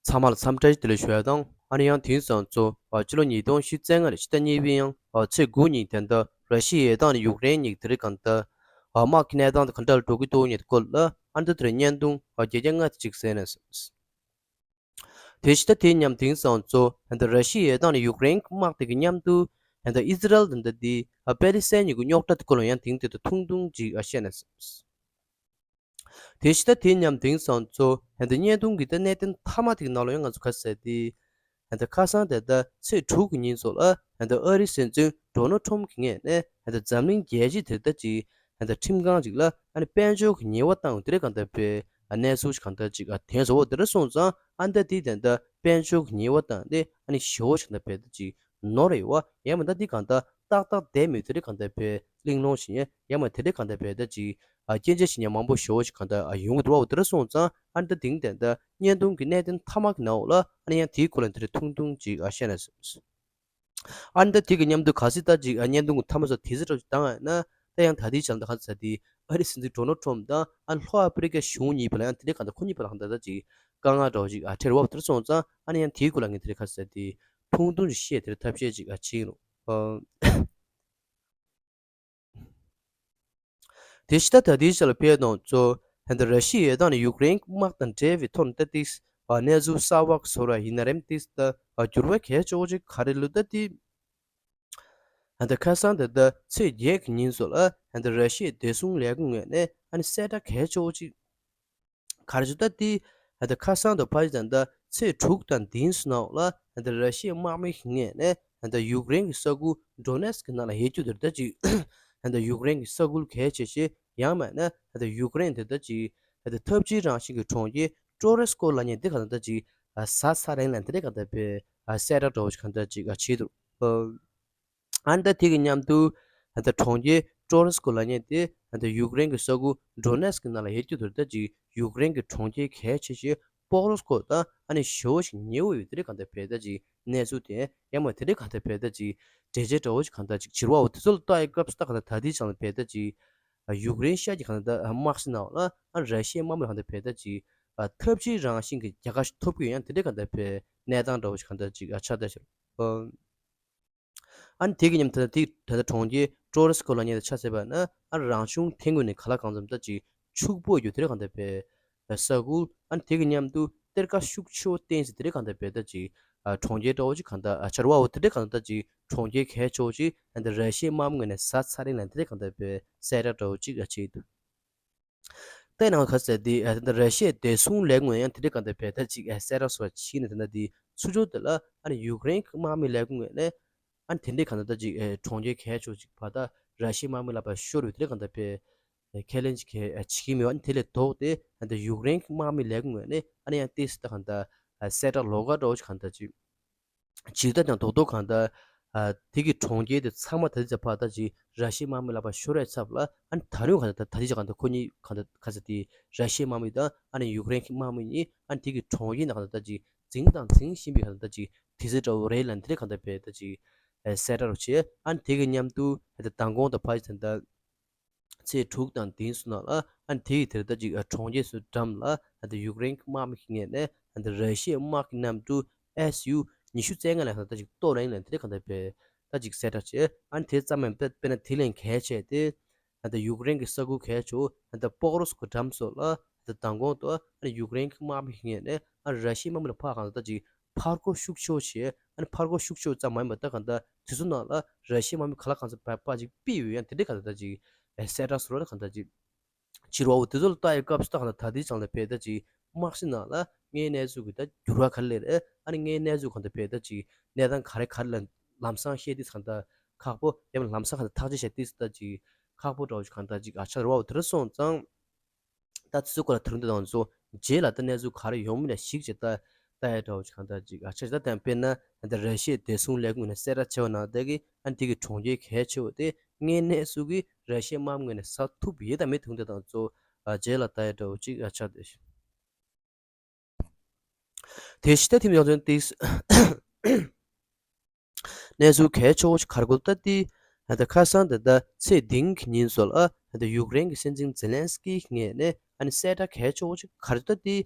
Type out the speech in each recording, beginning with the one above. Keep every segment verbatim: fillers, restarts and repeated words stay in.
ཚང་མ་ལ་འཚམས་འདྲི་བདེ་ལེགས་ཞུ་ཡ་དང་། ཨ་ནི་ཡང་དེང་སང་ཚོ་ཨ་ཕྱི་ལོ་ཉིས་སྟོང་ཉི་ཤུ་རྩ་ལྔ་ནས་ཕྱི་ཟླ་གཉིས་པའི་ཡང་ཨ་ཚེས་དགུ་ཉིན་དེ་འདྲ་ར་ཤི་ཡའི་དང་ནི་ཡུཀ་རེན་གཉིས་དེ་རིང་གང་ལྟར་ཨ་དམག་གི་གནས་སྟངས་དེ་ག་འདྲ་འགྲོ་གི་འདུག་ཉིད་སྐོར་ལ་ཨ་འདི་དེ་རིང་བརྙན་ཐུང་ཨ་བརྒྱད་བརྒྱ་ལྔ་ཅིག་གསན་ནས། དེ་ཕྱི་ཟླ་དེ་མཉམ་དེང་སང་ཚོ་ཨ་འདི་ར་ཤི་ཡའི་དང་ནི་ཡུཀ་རེན་དམག་དེ་གི་མཉམ་དུ་ཨ་འདི་ཨི་ཟི་རལ་དེ་འདྲ་དེ་ཨ་པེ་ལི་སི་ཐན་གཉིས་ཀྱི་རྙོག་དྲ་དེ་སྐོར་ལ་ཡང་དེང་དེ་དུ་ཐུང་ཐུང་ཅིག་ཨ་བཤད་ནས། དེ་ཕྱི་ཟླ་དེ་མཉམ་དེང་སང་ཚོ་ཧན་ད་བརྙན་ཐུང་གི་ད་གནད་དོན་མཐའ་མ་དེ་གི་ནང་ལ་ཡང་ང་ཚོ་ག་ཟེར་ཏེ། ཧན་ད་ཁ་སང་དེ་ད་ཚེས་དྲུག་གི་ཉིན་ཚོ་ལ་ཧན་ད་ཨ་རིའི་སྲིད་འཛིན་ཌོ་ནལ་ཊམ་གྱི་ངོས་ནས་ཧན་ད་འཛམ་གླིང་རྒྱལ་སྤྱི་དེ་ད་ཅིག་ཧན་ད་ཁྲིམས་ཁང་ཅིག་ལ་ཨ་ནི་དཔལ་འབྱོར་གྱི་ཉེས་པ་བཏང་དེ་རེད་གང་ལྟར་བས་ཨ་གནས་ཚུལ་ཞིག་གང་ལྟར་ཅིག་ཨ་དེ་ཚོ་འོ་དེ་རེད་སོང་ཙང་ཨ་ད་དེ་དེ་ད་དཔལ་འབྱོར་གྱི་ཉེས་པ་བཏང་དེ་ཨ་ནི་ཞེ་བོ་ཞིག་གང་ལྟར་བས་ད་ཅིག་ནོར་རེད་བ། ཡང་མིན་ད་འདི་གང་ལྟར་ཏག་ཏག་བསྡད་མེད་དེ་རེད་གང་ལྟར་བས་གླེང་སློང་བྱེད་ཡ། ཡང་མིན་དེ་རེད་གང་ལྟར་བས་ད་ཅིག་ཨ་སྐྱོན་ཆ་བྱེད་ཡ་མང་པོ་ཞེ་བོ་ཞིག་གང་ལྟར་ཨ་ཡོང་གི་འདུག་བ། འོ་དེ་རེད་སོང་ཙང་ཨ་ནི་ད་དེང་དེ་ད་བརྙན་ཐུང་གི་གནད་དོན་མཐའ་མ་གི་ནང་འོག་ལ་ཨ་ནི་ཡང་དེའི་སྐོར་ལ་དེ་རེད་ཐུང་ཐུང་ཅིག་ཨ་བཤད་ན་སོང་། ཨ་ནི་ད་དེ་གི་མཉམ་དུ་ག་སྲིད་ད་ཅིག་ཨ་བརྙན་ཐུང་གི་མཐའ་མ་སོགས་དེ་ཚོ་འདྲ་བོ་ཅིག་བཏང་ཡ་ན་ད་ཡང་ད་ལྟའི་ཆ་ལ་ད་ག་ཚ་དེ་ཨ་རི་སྲིད་འཛིན་ཌོ་ནལ་ཊམ་དང་ཨ་ནི་ལྷོ་ཨ་ཕི་རི་ཀའི་གཞུང་གཉིས་བར་ལ་ཡང་དེ་རེད་གང་ལྟར་ཁོ་གཉིས་བར་ལ་གང་ལྟར་ད་ཅིག་དཀའ་ངལ་འདྲ་བོ་ཅིག་ཨ་འཕྲད་བ་དེ་རེད་སོང་ཙང་ཨ་ནི་ཡང་དེའི་སྐོར་ལ་ངས་དེ་རེད་ག་ཟེར་ཏེ་ཐུང་ཐུང་ཅིག་བཤད་དེ་རེད་ཐབས་ཤེས་ཅིག་ཨ་བྱེད་ཡིན་རུང་། དེ་ཕྱི་ད་ད་ལྟའི་ཆ་ལ་ཕེབས་དང་གཙོ་ཧན་ད་ར་ཤི་ཡའི་དང་ནི་ཡུཀ་རེན་དམག་དང་འབྲེལ་བའི་ཐོག་ནས་ད་ཏིས་གནས་ཚུལ་གསར་བ་བཟོ་ར་ཡིན་ན་རེམ་ཏིས་ད་འགྱུར་བ་གལ་ཆེ་བོ་ཅིག་ག་རེ་ལུས་ད་ཏི། ཧན་ད་ཁ་སང་ད་ལྟ་ཚེས་བརྒྱད་ཀྱི་ཉིན་སོགས་ལ་ཧན་ད་ར་ཤི་ཡའི་བདེ་སྲུང་ལས་ཁུངས་ངོས་ནས་ཨ་ནི་གསལ་བསྒྲགས་གལ་ཆེ་བོ་ཅིག་ག་རེ་ཞུ་ད་ཏི། ཧན་ད་ཁ་སང་དུ་ཕ་ཇི་ད་ད་ཚེས་དྲུག་དང་བདུན་སོགས་ནང་ལ་ཧན་ད་ར་ཤི་ཡའི་དམག་མི་ཞིག་ངོས་ནས་ཧན་ད་ཡུཀ་རེན་གྱི་ས་ཁུལ་ཌོ་ནེ་སི་ཀི་ནང་ལ་ཡོད་རྒྱུ་དེར་ད་ཅིག་ཧན་ད་ཡུཀ་རེན་གྱི་ས་ཁུལ་གལ་ཆེ་ཤོས་ཡང་མིན་ན་ཧན་ད་ཡུཀ་རེན་དེ་ད་ཅིག་ཧན་ད་འཐབ་ཇུས་རང་བཞིན་གྱི་གྲོང་ཁྱེར་ཀྲོ་རེ་སི་ཀོ་ལབ་མཁན་དེ་ག་ད་ད་ཅིག་ཟ་ཚར་རེད་ལབ་དེ་རེད་ག་ད་པའི་གསལ་བསྒྲགས་འདྲ་བོ་ཞིག་ག་ད་ཅིག་བྱས་འདུག་ཨ་ནི་ད་དེ་གི་མཉམ་དུ་ད་གྲོང་ཁྱེར་ཀྲོ་རེ་སི་ཀོ་ལབ་མཁན་དེ་ད་ཡུཀ་རེན་གྱི་ས་ཁུལ་ཌོ་ནེ་སི་ཀི་ནང་ལ་ཡོད་རྒྱུ་དེར་ད་ཅིག་ཡུཀ་རེན་གྱི་གྲོང་ཁྱེར་གལ་ཆེ་ཤོས་པོག་རོ་སི་ཀོ་དང་ཨ་ནི་ཞེ་བོ་ཞིག་ཉེ་བོ་ཡོད་དེ་རེད་ག་ད་བས་ད་ཅིག་གནས་ཚུལ་དེ་ཡང་མ་དེ་རེད་ག་ད་བས་ད་ཅིག་འགྲེལ་བཤད་འདྲ་བོ་ཞིག་ག་ད་ཅིག་བྱེད་རོགས་འོ་དེ་ཚོ་ལ་ལྟ་ཡི་སྐབས་སུ་ད་ག་ད་ད་དེའི་ཆ་ལ་བས་ད་ཅིག་ཡུཀ་རེན་ཤ་གྱི་ག་ད་དམག་སྤྱི་ནང་ལ་ཨ་ར་ཤི་ཡའི་དམག་མི་ག་ད་བས་ད་ཅིག་འཐབ་ཇུས་རང་བཞིན་གྱི་རྒྱལ་ཁ་ཞིག་ཐོབ་ཀྱི་ཡོད་ཡང་དེ་འདྲའི་ག་ད་བས་གནས་སྟངས་འདྲ་བོ་ཞིག་ག་ད་ཅིག་ཆགས་བསྡད་ཤག་ཨ་ནི་དེ་གི་མཉམ་ད་ལྟ་དེ་ད་ལྟ་གྲོང་ཁྱེར་ཀྲོ་རེ་སི་ཀོ་ལབ་མཁན་དེ་ཆ་བཞག་པ་ན་ཨ་རང་བྱུང་ཐོན་ཁུངས་ནི་ག་ལ་གང་འཚམ་ད་ཅིག་ཕྱུག་པོ་ཡོད་དེ་རེད་གང་ལྟར་བས་ས་ཁུལ་ཨ་ནི་དེ་གི་མཉམ་དུ་གཏེར་ཁ་ཤུགས་ཆེ་བོ་བསྟན་ཟེར་དེ་རེད་གང་ལྟར་བས་ད་ཅིག་གྲོང་ཁྱེར་འདྲ་བོ་ཅིག་གང་ལྟར་ཆར་བ་འོ་དེ་རེད་གང་ལྟར་ད་ཅིག་གྲོང་ཁྱེར་གལ་ཆེ་བོ་ཅིག་ཨ་ནི་ར་ཤི་ཡའི་དམག་མི་ངོས་ནས་ཟ་ཚར་རེད་ལབ་དེ་རེད་གང་ལྟར་བས་གསལ་བསྒྲགས་འདྲ་བོ་ཅིག་བྱས་འདུག་ལྟས་ན་ག་ཟེར་དེ་ཨ་ད་ར་ཤི་ཡའི་བདེ་སྲུང་ལས་ཁུངས་ཡང་དེ་འདྲའི་གང་ལྟར་བས་ད་ཅིག་ཨ་གསལ་བསྒྲགས་སོགས་བྱས་ནས་ད་ལྟ་དེ་ཚུར་ཕྱོགས་དེ་ལ་ཨ་ནི་ཡུཀ་རེན་གྱི་དམག་མི་ལས་ཁུངས་ངོས་ནས་ཨ་ནི་དེ་འདྲའི་གང་ལྟར་ད་ཅིག་ཨ་གྲོང་ཁྱེར་གལ་ཆེ་ཅིག་བར་ད་ར་ཤི་ཡའི་དམག་མི་ལ་ཕར་ཤོར་བའི་དེ་འདྲའི་གང་ལྟར་བས་ཁས་ལེན་ཅིག་གས་བྱེད་ཀྱི་མེད་པ་ཨ་ནི་དེ་ལས་ལྡོག་སྟེ་ཨ་ད་ཡུཀ་རེན་གྱི་དམག་མི་ལས་ཁུངས་ངོས་ནས་ཨ་ནི་ཡང་ཏོག་ཙམ་ད་གང་ལྟར་གསལ་བསྒྲགས་ལོགས་ཀ་འདྲ་བོ་ཅིག་གང་ལྟར་ཅིག་བྱས་ད་ཀྱང་རྡོག་རྡོག་གང་ལྟར། ཨ་དེ་གི་གྲོང་ཁྱེར་དེ་ཚང་མ་ད་ལྟ་ཕར་ད་ཅིག་ར་ཤི་ཡའི་དམག་མི་ལ་ཕར་ཤོར་བའི་ཚབ་ལ་ཨ་ནི་ད་རུང་གང་ལྟར་ད་ལྟ་ཅིག་གང་ལྟར་ཁོ་གཉིས་གང་ལྟར་ག་ཟེར་དེ་ར་ཤི་ཡའི་དམག་མི་དང་ཨ་ནི་ཡུཀ་རེན་གྱི་དམག་མི་གཉིས་ཨ་ནི་དེ་གི་གྲོང་ཁྱེར་ནང་གང་ལྟར་ད་ཅིག་འཛིང་དང་འཛིང་བཞིན་པའི་གང་ལྟར་ད་ཅིག་དུས་ཚོད་འདྲ་བོ་རེད་ལབ་དེ་འདྲ་གང་ལྟར་བས་ད་ཅིག་གསལ་བསྒྲགས་རུ་བྱས། ཨ་ནི་དེ་གི་མཉམ་དུ་ད་མདང་དགོང་དང་ཕར་ད་ལྟ་ཚེས་དྲུག་དང་བདུན་སོགས་ནང་ལ་ཨ་ནི་དེའི་དེར་ད་ཅིག་གྲོང་ཁྱེར་སུ་འགྲམ་ལ་ད་ཡུཀ་རེན་གྱི་དམག་མི་ཞིག་ངོས་ནས་ད་ར་ཤི་ཡའི་དམག་གི་གནམ་གྲུ་ཨེས་ཡུ་ཉི་ཤུ་རྩ་ལྔ་ལ་ད་ཅིག་གཏོར་རན་ལ་དེ་གང་ལྟར་བས་ད་ཅིག་གསལ་བསྒྲགས་བྱས། ཨ་ནི་དེ་ཙམ་མིན་པ་དཔེར་ན་དེ་ལས་གལ་ཆེ་དེ་ད་ཡུཀ་རེན་གྱི་ས་ཁུལ་གལ་ཆེ་བོ་ད་པོག་རོ་སི་ཀོ་འགྲམ་སོགས་ལ་ད་མདང་དགོང་དུ་ཨ་ནི་ཡུཀ་རེན་གྱི་དམག་མི་ཞིག་ངོས་ནས་ཨ་ར་ཤི་ཡའི་དམག་མི་ལ་ཕར་གང་ལྟར་ད་ཅིག་ཕར་རྒོལ་ཤུགས་ཆེ་བོ་བྱས། ཨ་ནི་ཕར་རྒོལ་ཤུགས་ཆེ་བོ་ཙམ་མ་ཡིན་པར་ད་གང་ལྟར་དེ་ཚོ་ནང་ལ་ར་ཤི་ཡའི་དམག་མི་ག་ལ་གང་འཚམ་ཕར་ཕར་ཅིག་ཕུད་ཡོད་ཡང་དེ་འདྲའི་གང་ལྟར་ད་ཅིག་གསལ་བསྒྲགས་སོགས་ལ་གང་ལྟར་ཅིག་བྱེད་རོགས། དེ་ཚོ་ལ་ལྟ་ཡི་སྐབས་སུ་ད་གང་ལྟར་ད་ལྟའི་ཆ་ལ་བས་ད་ཅིག་དམག་སྤྱི་ནང་ལ་དངོས་གནས་ཚུལ་གྱི་ད་འགྱུར་བ་ག་རེ་སླེབས་རེད། ཨ་ནི་དངོས་གནས་ཚུལ་གང་ལྟར་བས་ད་ཅིག་གནས་སྟངས་ག་རེ་ག་རེ་ལ་ལམ་སང་ཤེས་དུས་གང་ལྟར་ཁག་པོ་ཡང་ན་ལམ་སང་གང་ལྟར་ཐག་གཅོད་བྱས་དུས་སུ་ད་ཅིག་ཁག་པོ་འདྲ་བོ་ཞིག་གང་ལྟར་ཅིག་ཨ་ཆགས་རེད་བ། དེ་འདྲ་སོང་ཙང་། ད་དེ་ཚོའི་སྐོར་ལ་ད་རུང་འདི་དང་ཚོ་རྗེས་ལ་ད་གནས་ཚུལ་ག་རེ་ཡོང་མིན་ལ་གཞིགས་བྱས་ད་ལྟ་ཡ་འདྲ་བོ་ཞིག་གང་ལྟར་ཅིག་ཨ་ཆ་ཞིག་ད་དང་དཔེར་ན་ད་ར་ཤི་ཡའི་བདེ་སྲུང་ལས་ཁུངས་ནས་གསལ་བསྒྲགས་བྱས་པ་ནང་ལྟར་གྱི་ཨ་འདི་གི་གྲོང་ཁྱེར་གལ་ཆེ་བོ་དེ་དངོས་གནས་སུ་གི་ར་ཤི་ཡའི་དམག་མི་ངོས་ནས་ཟ་ཐུབ་ཡོད་དང་མེད་དུ་འདི་དང་ཚོ་ཨ་རྗེས་ལ་ལྟ་ཡ་འདྲ་བོ་ཅིག་ཨ་ཆགས་བསྡད་ཤག་དེ་ཕྱི་ཟླ་ཐིམ་ཡོང་ཚུན་ཏིས། གནས་ཚུལ་གལ་ཆེ་བོ་ཞིག་ག་རེ་གོ་ད་ཏི། ད་ཁ་སང་ད་ད་ཚེས་བདུན་གྱི་ཉིན་སོགས་ལ་ད་ཡུཀ་རེན་གྱི་སྲིད་འཛིན་ཛེ་ལན་སི་ཀི་ངོས་ནས་ཨ་ནི་གསལ་བསྒྲགས་གལ་ཆེ་བོ་ཞིག་ག་རེ་ད་ཏི།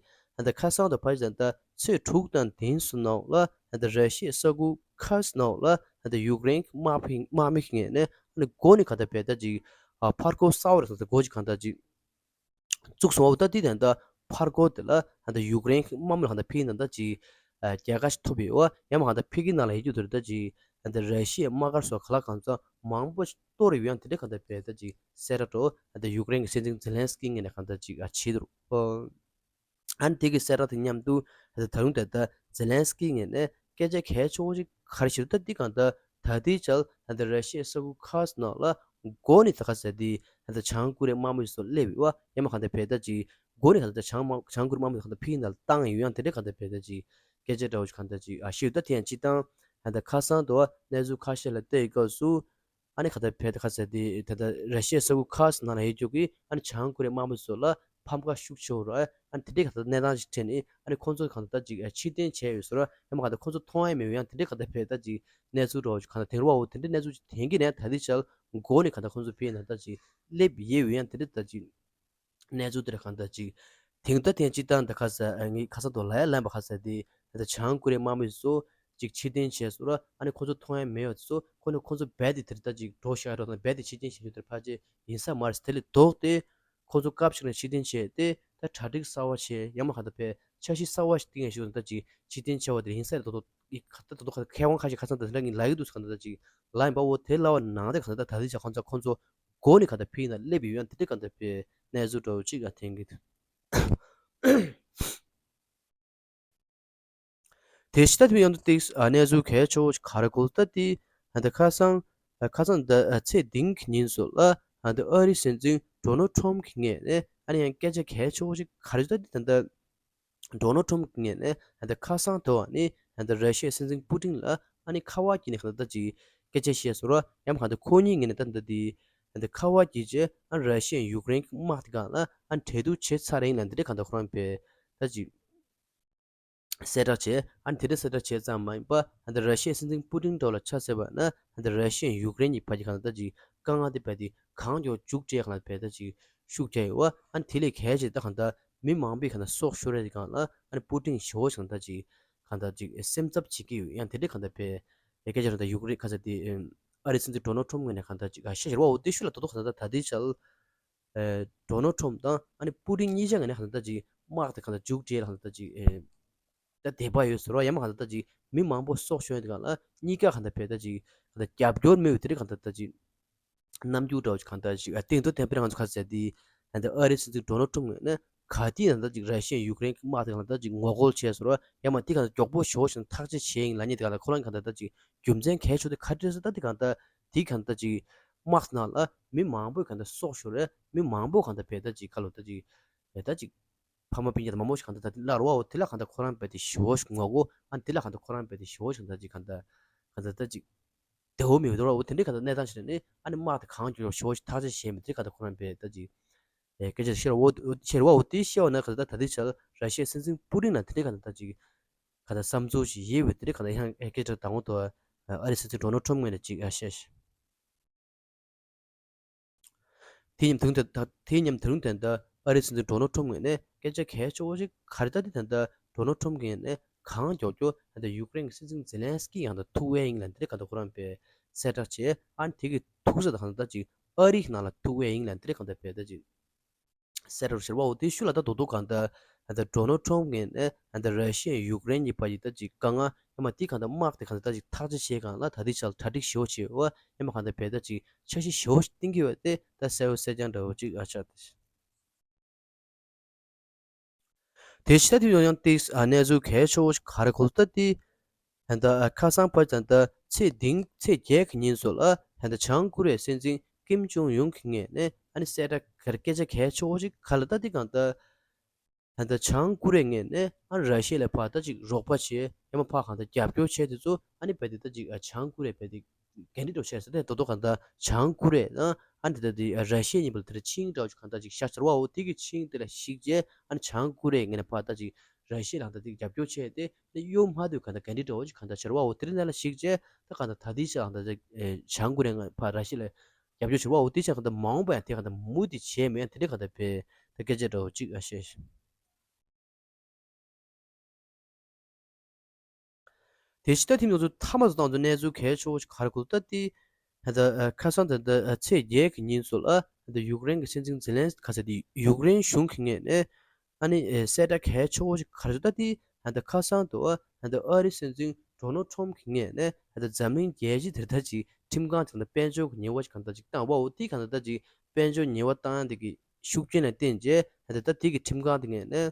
ད་ཁ་སང་དང་ཕར་ཙམ་ད་ཚེས་དྲུག་དང་བདུན་ཙམ་ནང་ལ་ད་ར་ཤི་ཡའི་ས་ཁུལ་ཁ་ཙམ་ནང་ལ་ད་ཡུཀ་རེན་གྱི་དམག་མི་དམག་མི་གི་ངོས་ནས་ཨ་ནི་མགོ་ནས་གང་ལྟར་བས་ད་ཅིག་ཕར་རྒོལ་གསར་པ་རེ་ད་མགོ་ཅིག་གང་ལྟར་ཅིག་བཙུགས་སོང་བ། ད་དེ་ད་ལྟ་ཕར་རྒོལ་དེ་ལ་ད་ལྟ་ཡུཀ་རེན་གྱི་དམག་མི་ལ་གང་ལྟར་ཕན་ད་ལྟ་ཅིག་རྒྱལ་ཁ་ཞིག་ཐོབ་ཡོད་པ། ཡང་མ་གང་ལྟར་ཕ་གི་ནང་ལ་ཡོད་རྒྱུ་དེ་ད་ལྟ་ཅིག་ད་ལྟ་ར་ཤི་ཡའི་དམག་སྒར་སོགས་ག་ལ་གང་འཚམ་མང་པོ་ཞིག་གཏོར་ཡོད། ཡང་དེ་འདྲ་གང་ལྟར་བས་ད་ཅིག་གསལ་བསྒྲགས་འགྲོ་ད་ལྟ་ཡུཀ་རེན་གྱི་སྲིད་འཛིན་ཛེ་ལན་སི་ཀི་ངོས་ནས་གང་ལྟར་ཅིག་བྱས་འདུག་ཨ་ནི་དེ་གི་གསལ་བསྒྲགས་དང་མཉམ་དུ་ད་ལྟ་ད་རུང་ད་ལྟ་ཛེ་ལན་སི་ཀི་ངོས་ནས་སྐད་ཆ་གལ་ཆེ་བོ་ཞིག་ག་རེ་ཞུ་ད་འདི་གང་ལྟར་ད་ལྟའི་ཆར་ད་ལྟ་ར་ཤི་ཡའི་ས་ཁུལ་ཁག་ནང་ལ་མགོ་ནས་ད་ག་ཟེར་དེ་ད་ལྟ་བྱང་ཀོ་རི་ཡའི་དམག་མི་ཚོ་སླེབས་ཡོད་པ། ཡང་མ་གང་ལྟར་བས་ད་ཅིག་མགོ་ནས་གང་ལྟར་བྱང་དམག་བྱང་ཀོ་རི་ཡའི་དམག་མི་གང་ལྟར་ཕ་གི་ནང་ལ་བཏང་ཡོད། ཡང་དེ་འདྲ་གང་ལྟར་བས་ད་ཅིག་སྐད་ཆ་འདྲ་བོ་ཞིག་གང་ལྟར་ཅིག་ཨ་ཤེས་ཡོད། ད་དེ་ཡང་སྤྱིར་བཏང་ད་ལྟ་ཁ་སང་དུ་གནས་ཚུལ་ཁ་ཤས་ལ་བལྟས་ཡོད་སྐབས་སུ། ཨ་ནི་ག་ད་བས་ད་ག་ཟེར་དེ་ད་ལྟ་ར་ཤི་ཡའི་ས་ཁུལ་ཁག་ནང་ལ་ཡོད་རྒྱུ་གི་ཨ་ནི་བྱང་ཀོ་རི་ཡའི་དམག་མི་ཚོ་ལ་ཕམ་ཁ་ཤུགས་ཆེ་བོ་རེད། ཨ་ནི་དེ་འདྲའི་ག་ད་གནས་སྟངས་ཤིག་བྱས་ནས་ཨ་ནི་ཁོང་ཚོ་གང་ལྟར་ཅིག་ཕྱིར་འཐེན་བྱས་ཡོད་ཟེར་བ། ཡང་མ་གང་ལྟར་ཁོང་ཚོ་མཐོང་ཡ་མེད་པའི་ཡང་དེ་འདྲའི་ག་ད་བས་ད་ཅིག་གནས་ཚུལ་འདྲ་བོ་ཅིག་གང་ལྟར་དེང་རབས་འོ་དེ་འདྲའི་གནས་ཚུལ་ཅིག་དེང་གི་ནས་ད་ལྟའི་ཆར་མགོ་ནས་གང་ལྟར་ཁོང་ཚོ་ཕ་གི་ནང་ད་ཅིག་སླེབས་ཡོད་པའི་ཡང་དེ་འདྲའི་ད་ཅིག་གནས་ཚུལ་དེར་གང་ལྟར་ཅིག་དེང་ད་ཐེངས་སྤྱིར་བཏང་ད་ཁ་ས་ངས་ཁ་ས་དོ་ལ་ཡ་ལན་པ་ཁ་ས་དེ་ད་བྱང་ཀོ་རི་ཡའི་དམག་མི་ཚོ་ཅིག་ཕྱིར་འཐེན་བྱས་སོང་ར། ཨ་ནི་ཁོ་ཚོ་མཐོང་ཡ་མེད་པ་ཚོ་ཁོ་ནི་ཁོ་ཚོ་རྦད་དེ་དེར་ད་ཅིག་འགྲོ་ཤག་རོགས་དང་རྦད་དེ་ཕྱིར་འཐེན་བྱེད་རྒྱུ་དེར་ཕལ་ཆེར་ཡིན་ས་མ་རེད། དེ་ལས་ལྡོག་སྟེ་ཁོ་ཚོ་སྐབས་ཤིག་ནས་ཕྱིར་འཐེན་བྱས་ཏེ་ད་གྲ་སྒྲིག་གསར་བ་བྱས། ཡང་མ་གང་ལྟར་བས་འཆར་གཞི་གསར་བ་ཞིག་བཏིང་ཡ་ཞིག་ད་ཅིག་ཕྱིར་འཐེན་བྱས་པ་དེར་ཡིན་ས་རེད། ད་དོ་ད་དོ་ཁ་ད་དོ་ཁ་མཁས་དབང་ཁ་ཤས་ཁ་སང་ད་དེ་འདྲ་ངས་ལབ་ཀྱི་འདུག་ཟེར། གང་ལྟར་ད་ཅིག་ལབ་ཡིན་པ་འོ་དེ་ལབ་པ་ནང་དེ་གང་ལྟར་ད་དེ་ཆ་ཁོ་ཚོ་ཁོ་ཚོ་མགོ་ནས་གང་ལྟར་ཕ་གི་ནང་སླེབས་ཡོད། ཡང་དེ་འདྲ་གང་ལྟར་བས་གནས་ཚུལ་འདྲ་བོ་ཅིག་ཨ་ཐེངས་གི་དེ་ཕྱི་ལྟ་དེ་ཡང་དུ་ཏིག་ཨ་གནས་ཚུལ་གལ་ཆེ་བོ་ཞིག་ག་རེ་གོ་ལ་ད་དེ་ད་ཁ་སང་ཁ་སང་ད་ཚེས་བདུན་གྱི་ཉིན་སོགས་ལ་ད་ཨ་རིའི་སྲིད་འཛིན་ཌོ་ནལ་ཊམ་གྱི་ངོས་ནས་ཨ་ནི་ཡང་སྐད་ཆ་གལ་ཆེ་བོ་ཞིག་ག་རེ་ད་དེ་ད་ཌོ་ནལ་ཊམ་གྱི་ངོས་ནས་ད་ཁ་སང་དུ་ཨ་ནི་ད་ར་ཤི་ཡའི་སྲིད་འཛིན་པུ་ཏིན་ལ་ཨ་ནི་ཁ་པར་བརྒྱུད་ནས་གང་ལྟར་ཅིག་སྐད་ཆ་བཤད་སོང་ར། ཡང་མ་གང་ལྟར་ཁོ་གཉིས་ངོས་ནས་ད་ད་དེ་ད་ཁ་པར་བརྒྱུད་བྱས་ཨ་ར་ཤི་ཡ་ཡུཀ་རེན་གྱི་དམག་དེ་སྒང་ལ་ཨ་ནི་གྲོས་བསྡུར་བྱས་ཚར་ཡིན་ལ་འདི་འདྲ་གང་ལྟར་ཁོ་རང་བས་ད་ཅིག་གསལ་བསྒྲགས་བྱས། ཨ་ནི་དེ་འདྲ་གསལ་བསྒྲགས་བྱས་ཙམ་མ་ཡིན་པ་ཨ་ད་ར་ཤི་ཡའི་སྲིད་འཛིན་པུ་ཏིན་འདྲ་བོ་ལ་ཆ་བཞག་པ་ན་ཨ་ད་ར་ཤི་ཡ་ཡུཀ་རེན་གྱི་བར་གྱི་གང་ལྟར་ཅིག་དཀའ་ངལ་དེ་བས་དེ་གང་མགྱོགས་མཇུག་སྒྲིལ་གང་ལ་བས་ད་ཅིག་ཤུགས་རྒྱག་ཡོད་པ། ཨ་ནི་དེ་ལས་གལ་ཆེ་ད་གང་ལྟར་མི་མང་པོས་གང་ལྟར་སྲོག་ཤོར་རེད། དེ་སྒང་ལ་ཨ་ནི་པུ་ཏིན་ཞེ་པོ་ཞིག་གང་ལྟར་ཅིག་གང་ལྟར་ཅིག་སེམས་འཚབ་བྱེད་ཀྱི་ཡོད། ཡང་དེ་འདྲའི་གང་ལྟར་བས་སྐད་ཆ་རང་ད་ཡུཀ་རེན་ག་ས་དེ་ཨ་རིའི་སྲིད་འཛིན་ཌོ་ནལ་ཊམ་ངོས་ནས་གང་ལྟར་ཅིག་ཨ་ཤ་ཞེ་པོ་འོ་དེ་ཤུ་ལ་ད་དོ་གང་ལྟར་ད་དེ་ཆར་ཨ་ཌོ་ནལ་ཊམ་དང་ཨ་ནི་པུ་ཏིན་གཉིས་ཆ་ངོས་ནས་གང་ལྟར་ཅིག་དམག་དེ་གང་ལྟར་མཇུག་སྒྲིལ་གང་ལྟར་ཅིག་ཨ་ད་དད་པ་ཡོད་ཟེར་བ། ཡང་མ་གང་ལྟར་ཅིག་མི་མང་པོ་སྲོག་ཤོར་ཡོད་དེ་སྒང་ལ་གཉིས་ཀ་གང་ལྟར་བས་ད་ཅིག་གང་ལྟར་རྒྱབ་སྐྱོར་མེད་པའི་དེ་འདྲའི་གང་ལྟར་ད་ཅིག་རྣམ་འགྱུར་འདྲ་བོ་ཞིག་གང་ལྟར་ཞིག་ཨ་སྟེང་དུ་བསྟན་པའི་ང་ཚོ་ཁ་ཟེར་དེ་ཨ་ད་ཨ་རིའི་སྲིད་འཛིན་ཌོ་ནལ་ཊམ་ངོས་ནས་ག་དུས་ཡང་ད་ཅིག་ར་ཤི་ཡ་ཡུཀ་རེན་གྱི་དམག་དེ་གང་ལྟར་ཅིག་ངོ་རྒོལ་བྱས་སོང་ར། ཡང་མ་དེ་གང་ལྟར་མགྱོགས་པོ་ཞེ་པོ་ཞིག་ཐག་གཅོད་བྱས་ཡིན་ལབ་མཁན་དེ་གང་ལྟར་ཁོ་རང་གང་ལྟར་ད་ཅིག་རྒྱུ་མཚན་གལ་ཆེ་དེ་ག་རེ་རེད་ཟེར་ད་དེ་གང་ལྟར་དེ་གང་ལྟར་ཅིག་དམག་ནང་ལ་མི་མང་པོས་གང་ལྟར་སྲོག་ཤོར་རེད། མི་མང་པོ་གང་ལྟར་བས་ད་ཅིག་ག་ལོ་ད་ཅིག་བས་ད་ཅིག་ཕ་མ་སྤུན་ཀྱག་དང་མ་མོ་ཞིག་གང་ལྟར་ད་དེ་སླར་བའོ་དེ་ལ་གང་ལྟར་ཁོ་རང་བས་དེ་ཞེ་པོ་ཞིག་ངོ་རྒོལ། ཨ་དེ་ལ་གང་ལྟར་ཁོ་རང་བས་དེ་ཞེ་པོ་ཞིག་གང་ལྟར་ཅིག་གང་ལྟར་གང་ལྟར་ད་ཅིག་བདེ་བོ་མི་འདུག་ར། འོ་དེ་འདྲའི་གང་ལྟར་གནས་སྟངས་ཤིག་རེད། ཨ་ནི་དམག་དེ་གང་མགྱོགས་ཞེ་པོ་ཞིག་ཐག་གཅོད་བྱས་མི་དེ་གང་ལྟར་ཁོ་རང་བས་ད་ཅིག་ཨེ་སྐད་ཆ་ཤེར་བ་ཤེར་བ་འོ་དེ་ཤེས་པ་ན་གང་ལྟར་ད་དེ་ཆར་ར་ཤི་ཡའི་སྲིད་འཛིན་པུ་ཏིན་ལ་དེ་འདྲའི་གང་ལྟར་ད་ཅིག་གང་ལྟར་བསམ་ཚུལ་ཞིག་ཡོད་པའི་དེ་འདྲའི་གང་ལྟར་ཡང་ཨེ་སྐད་ཆ་དང་པོ་དུ་ཨ་རིའི་སྲིད་འཛིན་ཌོ་ནལ་ཊམ་ངོས་ནས་ཅིག་ཨ་བཤད་ཤག་དེ་མཉམ་དུ་ད་དེ་མཉམ་དུ་ད་ཨ་རིའི་སྲིད་འཛིན་ཌོ་ནལ་ཊམ་ངོས་ནས་སྐད་ཆ་གལ་ཆེ་བོ་ཞིག་ག་རེ་ད་དེ་ད་ལྟ་ཌོ་ནལ་ཊམ་ངོས་ནས་གང་མགྱོགས་མགྱོགས་ད་ལྟ་ཡུཀ་རེན་གྱི་སྲིད་འཛིན་ཛེ་ལན་སི་ཀི་ཡང་ད་ཐུག་པ་ཡིན་ལབ་འདི་རེད་གང་ལྟར་ཁོ་རང་བས་གསལ་བསྒྲགས་བྱས། ཨ་ནི་དེ་གི་ཐུག་ས་ད་གང་ལྟར་ཅིག་ཨ་རི་གི་ནང་ལ་ཐུག་པ་ཡིན་ལབ་འདི་རེད་གང་ལྟར་བས་ད་ཅིག་གསལ་བསྒྲགས་ཤེར་བ་འོ་དེ་ཤུལ་ལ་ད་དོ་དོ་གང་ལྟར་ད་ལྟ་ཌོ་ནལ་ཊམ་ངོས་ནས་ད་ལྟ་ར་ཤི་ཡ་ཡུཀ་རེན་གྱི་བར་གྱི་ད་ཅིག་དཀའ་ངལ་ཡང་མ་དེ་གང་ལྟར་དམག་དེ་གང་ལྟར་ད་ཅིག་ཐག་གཅོད་བྱེད་སྒང་ལ་ད་ལྟའི་ཆར་གྲ་སྒྲིག་ཞེ་པོ་བྱས་ཡོད་པ། ཡང་མ་གང་ལྟར་བས་ད་ཅིག་འཆར་གཞི་ཞེ་པོ་ཞིག་བཏིང་གི་ཡོད་དེ་ད་གསལ་པོ་གསལ་རྐྱང་འདྲ་བོ་ཅིག་ཨ་ཆགས་ཏེ། དེ་ཕྱི་ད་དེ་ཡང་ཡང་ཏིག་ཨ་གནས་ཚུལ་གལ་ཆེ་བོ་ཞིག་ག་རེ་གོ་ལ་ད་དེ་ད་ཁ་སང་ཕར་ཙམ་ད་ཚེས་བདུན་ཚེས་བརྒྱད་ཀྱི་ཉིན་སོགས་ལ་ད་བྱང་ཀོ་རི་ཡའི་སྲིད་འཛིན་ཀིམ་ཇོང་ཡུང་གི་ངོས་ནས་ཨ་ནི་གསལ་བསྒྲགས་ག་རེ་སྐད་ཆ་གལ་ཆེ་བོ་ཞིག་ག་ལ་ད་དེ་གང་ལྟར་ད་ལྟ་བྱང་ཀོ་རི་ཡ་ངོས་ནས་ཨ་ར་ཤི་ཡ་ལ་ཕར་ད་ཅིག་རོགས་པ་བྱས་ཡང་མ་ཕར་གང་ལྟར་རྒྱབ་སྐྱོར་བྱས་དེ་ཚོ་ཨ་ནི་བས་དེ་ད་ཅིག་ཨ་བྱང་ཀོ་རི་ཡ་བས་དེ་འགན་འཁྲི་འགྲོ་བྱས་ཟེར་ཏེ་དོ་དོ་གང་ལྟར་བྱང་ཀོ་རི་ཡ་ཨ་ནི་ད་ལྟ་དེ་ཨ་ར་ཤི་ཡ་གཉིས་བར་ལ་དེ་འདྲ་ཆིངས་འདྲ་བོ་ཅིག་གང་ལྟར་ཅིག་བཞག་ཚར་བའོ། དེ་གི་ཆིངས་དེ་ལ་གཞིགས་བྱས་ཨ་ནི་བྱང་ཀོ་རི་ཡ་ངོས་ནས་ཕར་ད་ཅིག་ར་ཤི་ཡ་ལ་ད་དེ་རྒྱབ་སྐྱོར་བྱས་ཏེ་ཨ་ནི་གཡོལ་མ་ཐུབ་གང་ལྟར་འགན་འཁྲི་འདྲ་བོ་ཅིག་གང་ལྟར་ཚར་བའོ། དེ་འདྲ་ནང་ལ་གཞིགས་བྱས་ད་གང་ལྟར་ད་ལྟའི་ཆར་གང་ལྟར་བྱང་ཀོ་རི་ཡ་ཕར་ར་ཤི་ཡ་ལ་རྒྱབ་སྐྱོར་བྱས་པའོ། དེ་ཆ་གང་ལྟར་མ་འོངས་པ་ཡང་དེ་གང་ལྟར་མུ་མཐུད་བྱས་མེད་ཡང་དེ་འདྲ་གང་ལྟར་བས་ད་སྐད་ཆ་འདྲ་བོ་ཅིག་ཨ་བཤད། དེ་ཕྱི་ད་ཐེངས་ང་ཚོ་མཐའ་མ་ཚོ་ཏང་ཚོ་གནས་ཚུལ་གལ་ཆེ་བོ་ཞིག་ག་རེ་གོ་ད་དེ། ད་ལྟ་ཁ་སང་ད་ལྟ་ཚེས་བརྒྱད་ཀྱི་ཉིན་ཚོ་ལ་ད་ལྟ་ཡུཀ་རེན་གྱི་སྲིད་འཛིན་ཛེ་ལན་ག་ས་དེ་ཡུཀ་རེན་གཞུང་གི་ངོས་ནས་ཨ་ནི་གསལ་བསྒྲགས་གལ་ཆེ་བོ་ཞིག་ག་རེ་ད་དེ་ད་ལྟ་ཁ་སང་དུ་ད་ལྟ་ཨ་རི་སྲིད་འཛིན་ཌོ་ནལ་ཊམ་གྱི་ངོས་ནས་ད་ལྟ་འཛམ་གླིང་རྒྱལ་སྤྱི་དེར་ད་ཅིག་ཁྲིམས་ཁང་དང་ད་དཔལ་འབྱོར་གྱི་ཉེས་པ་ཞིག་གང་ད་ཅིག་བཏང་བ་འོ་དེ་གང་ད་ད་ཅིག་དཔལ་འབྱོར་ཉེས་པ་བཏང་ཡ་དེ་གི་ཤུགས་རྐྱེན་ལ་བརྟེན་རྗེས་ད་ལྟ་ད་དེ་གི་ཁྲིམས་ཁང་དེ་ངོས་ནས།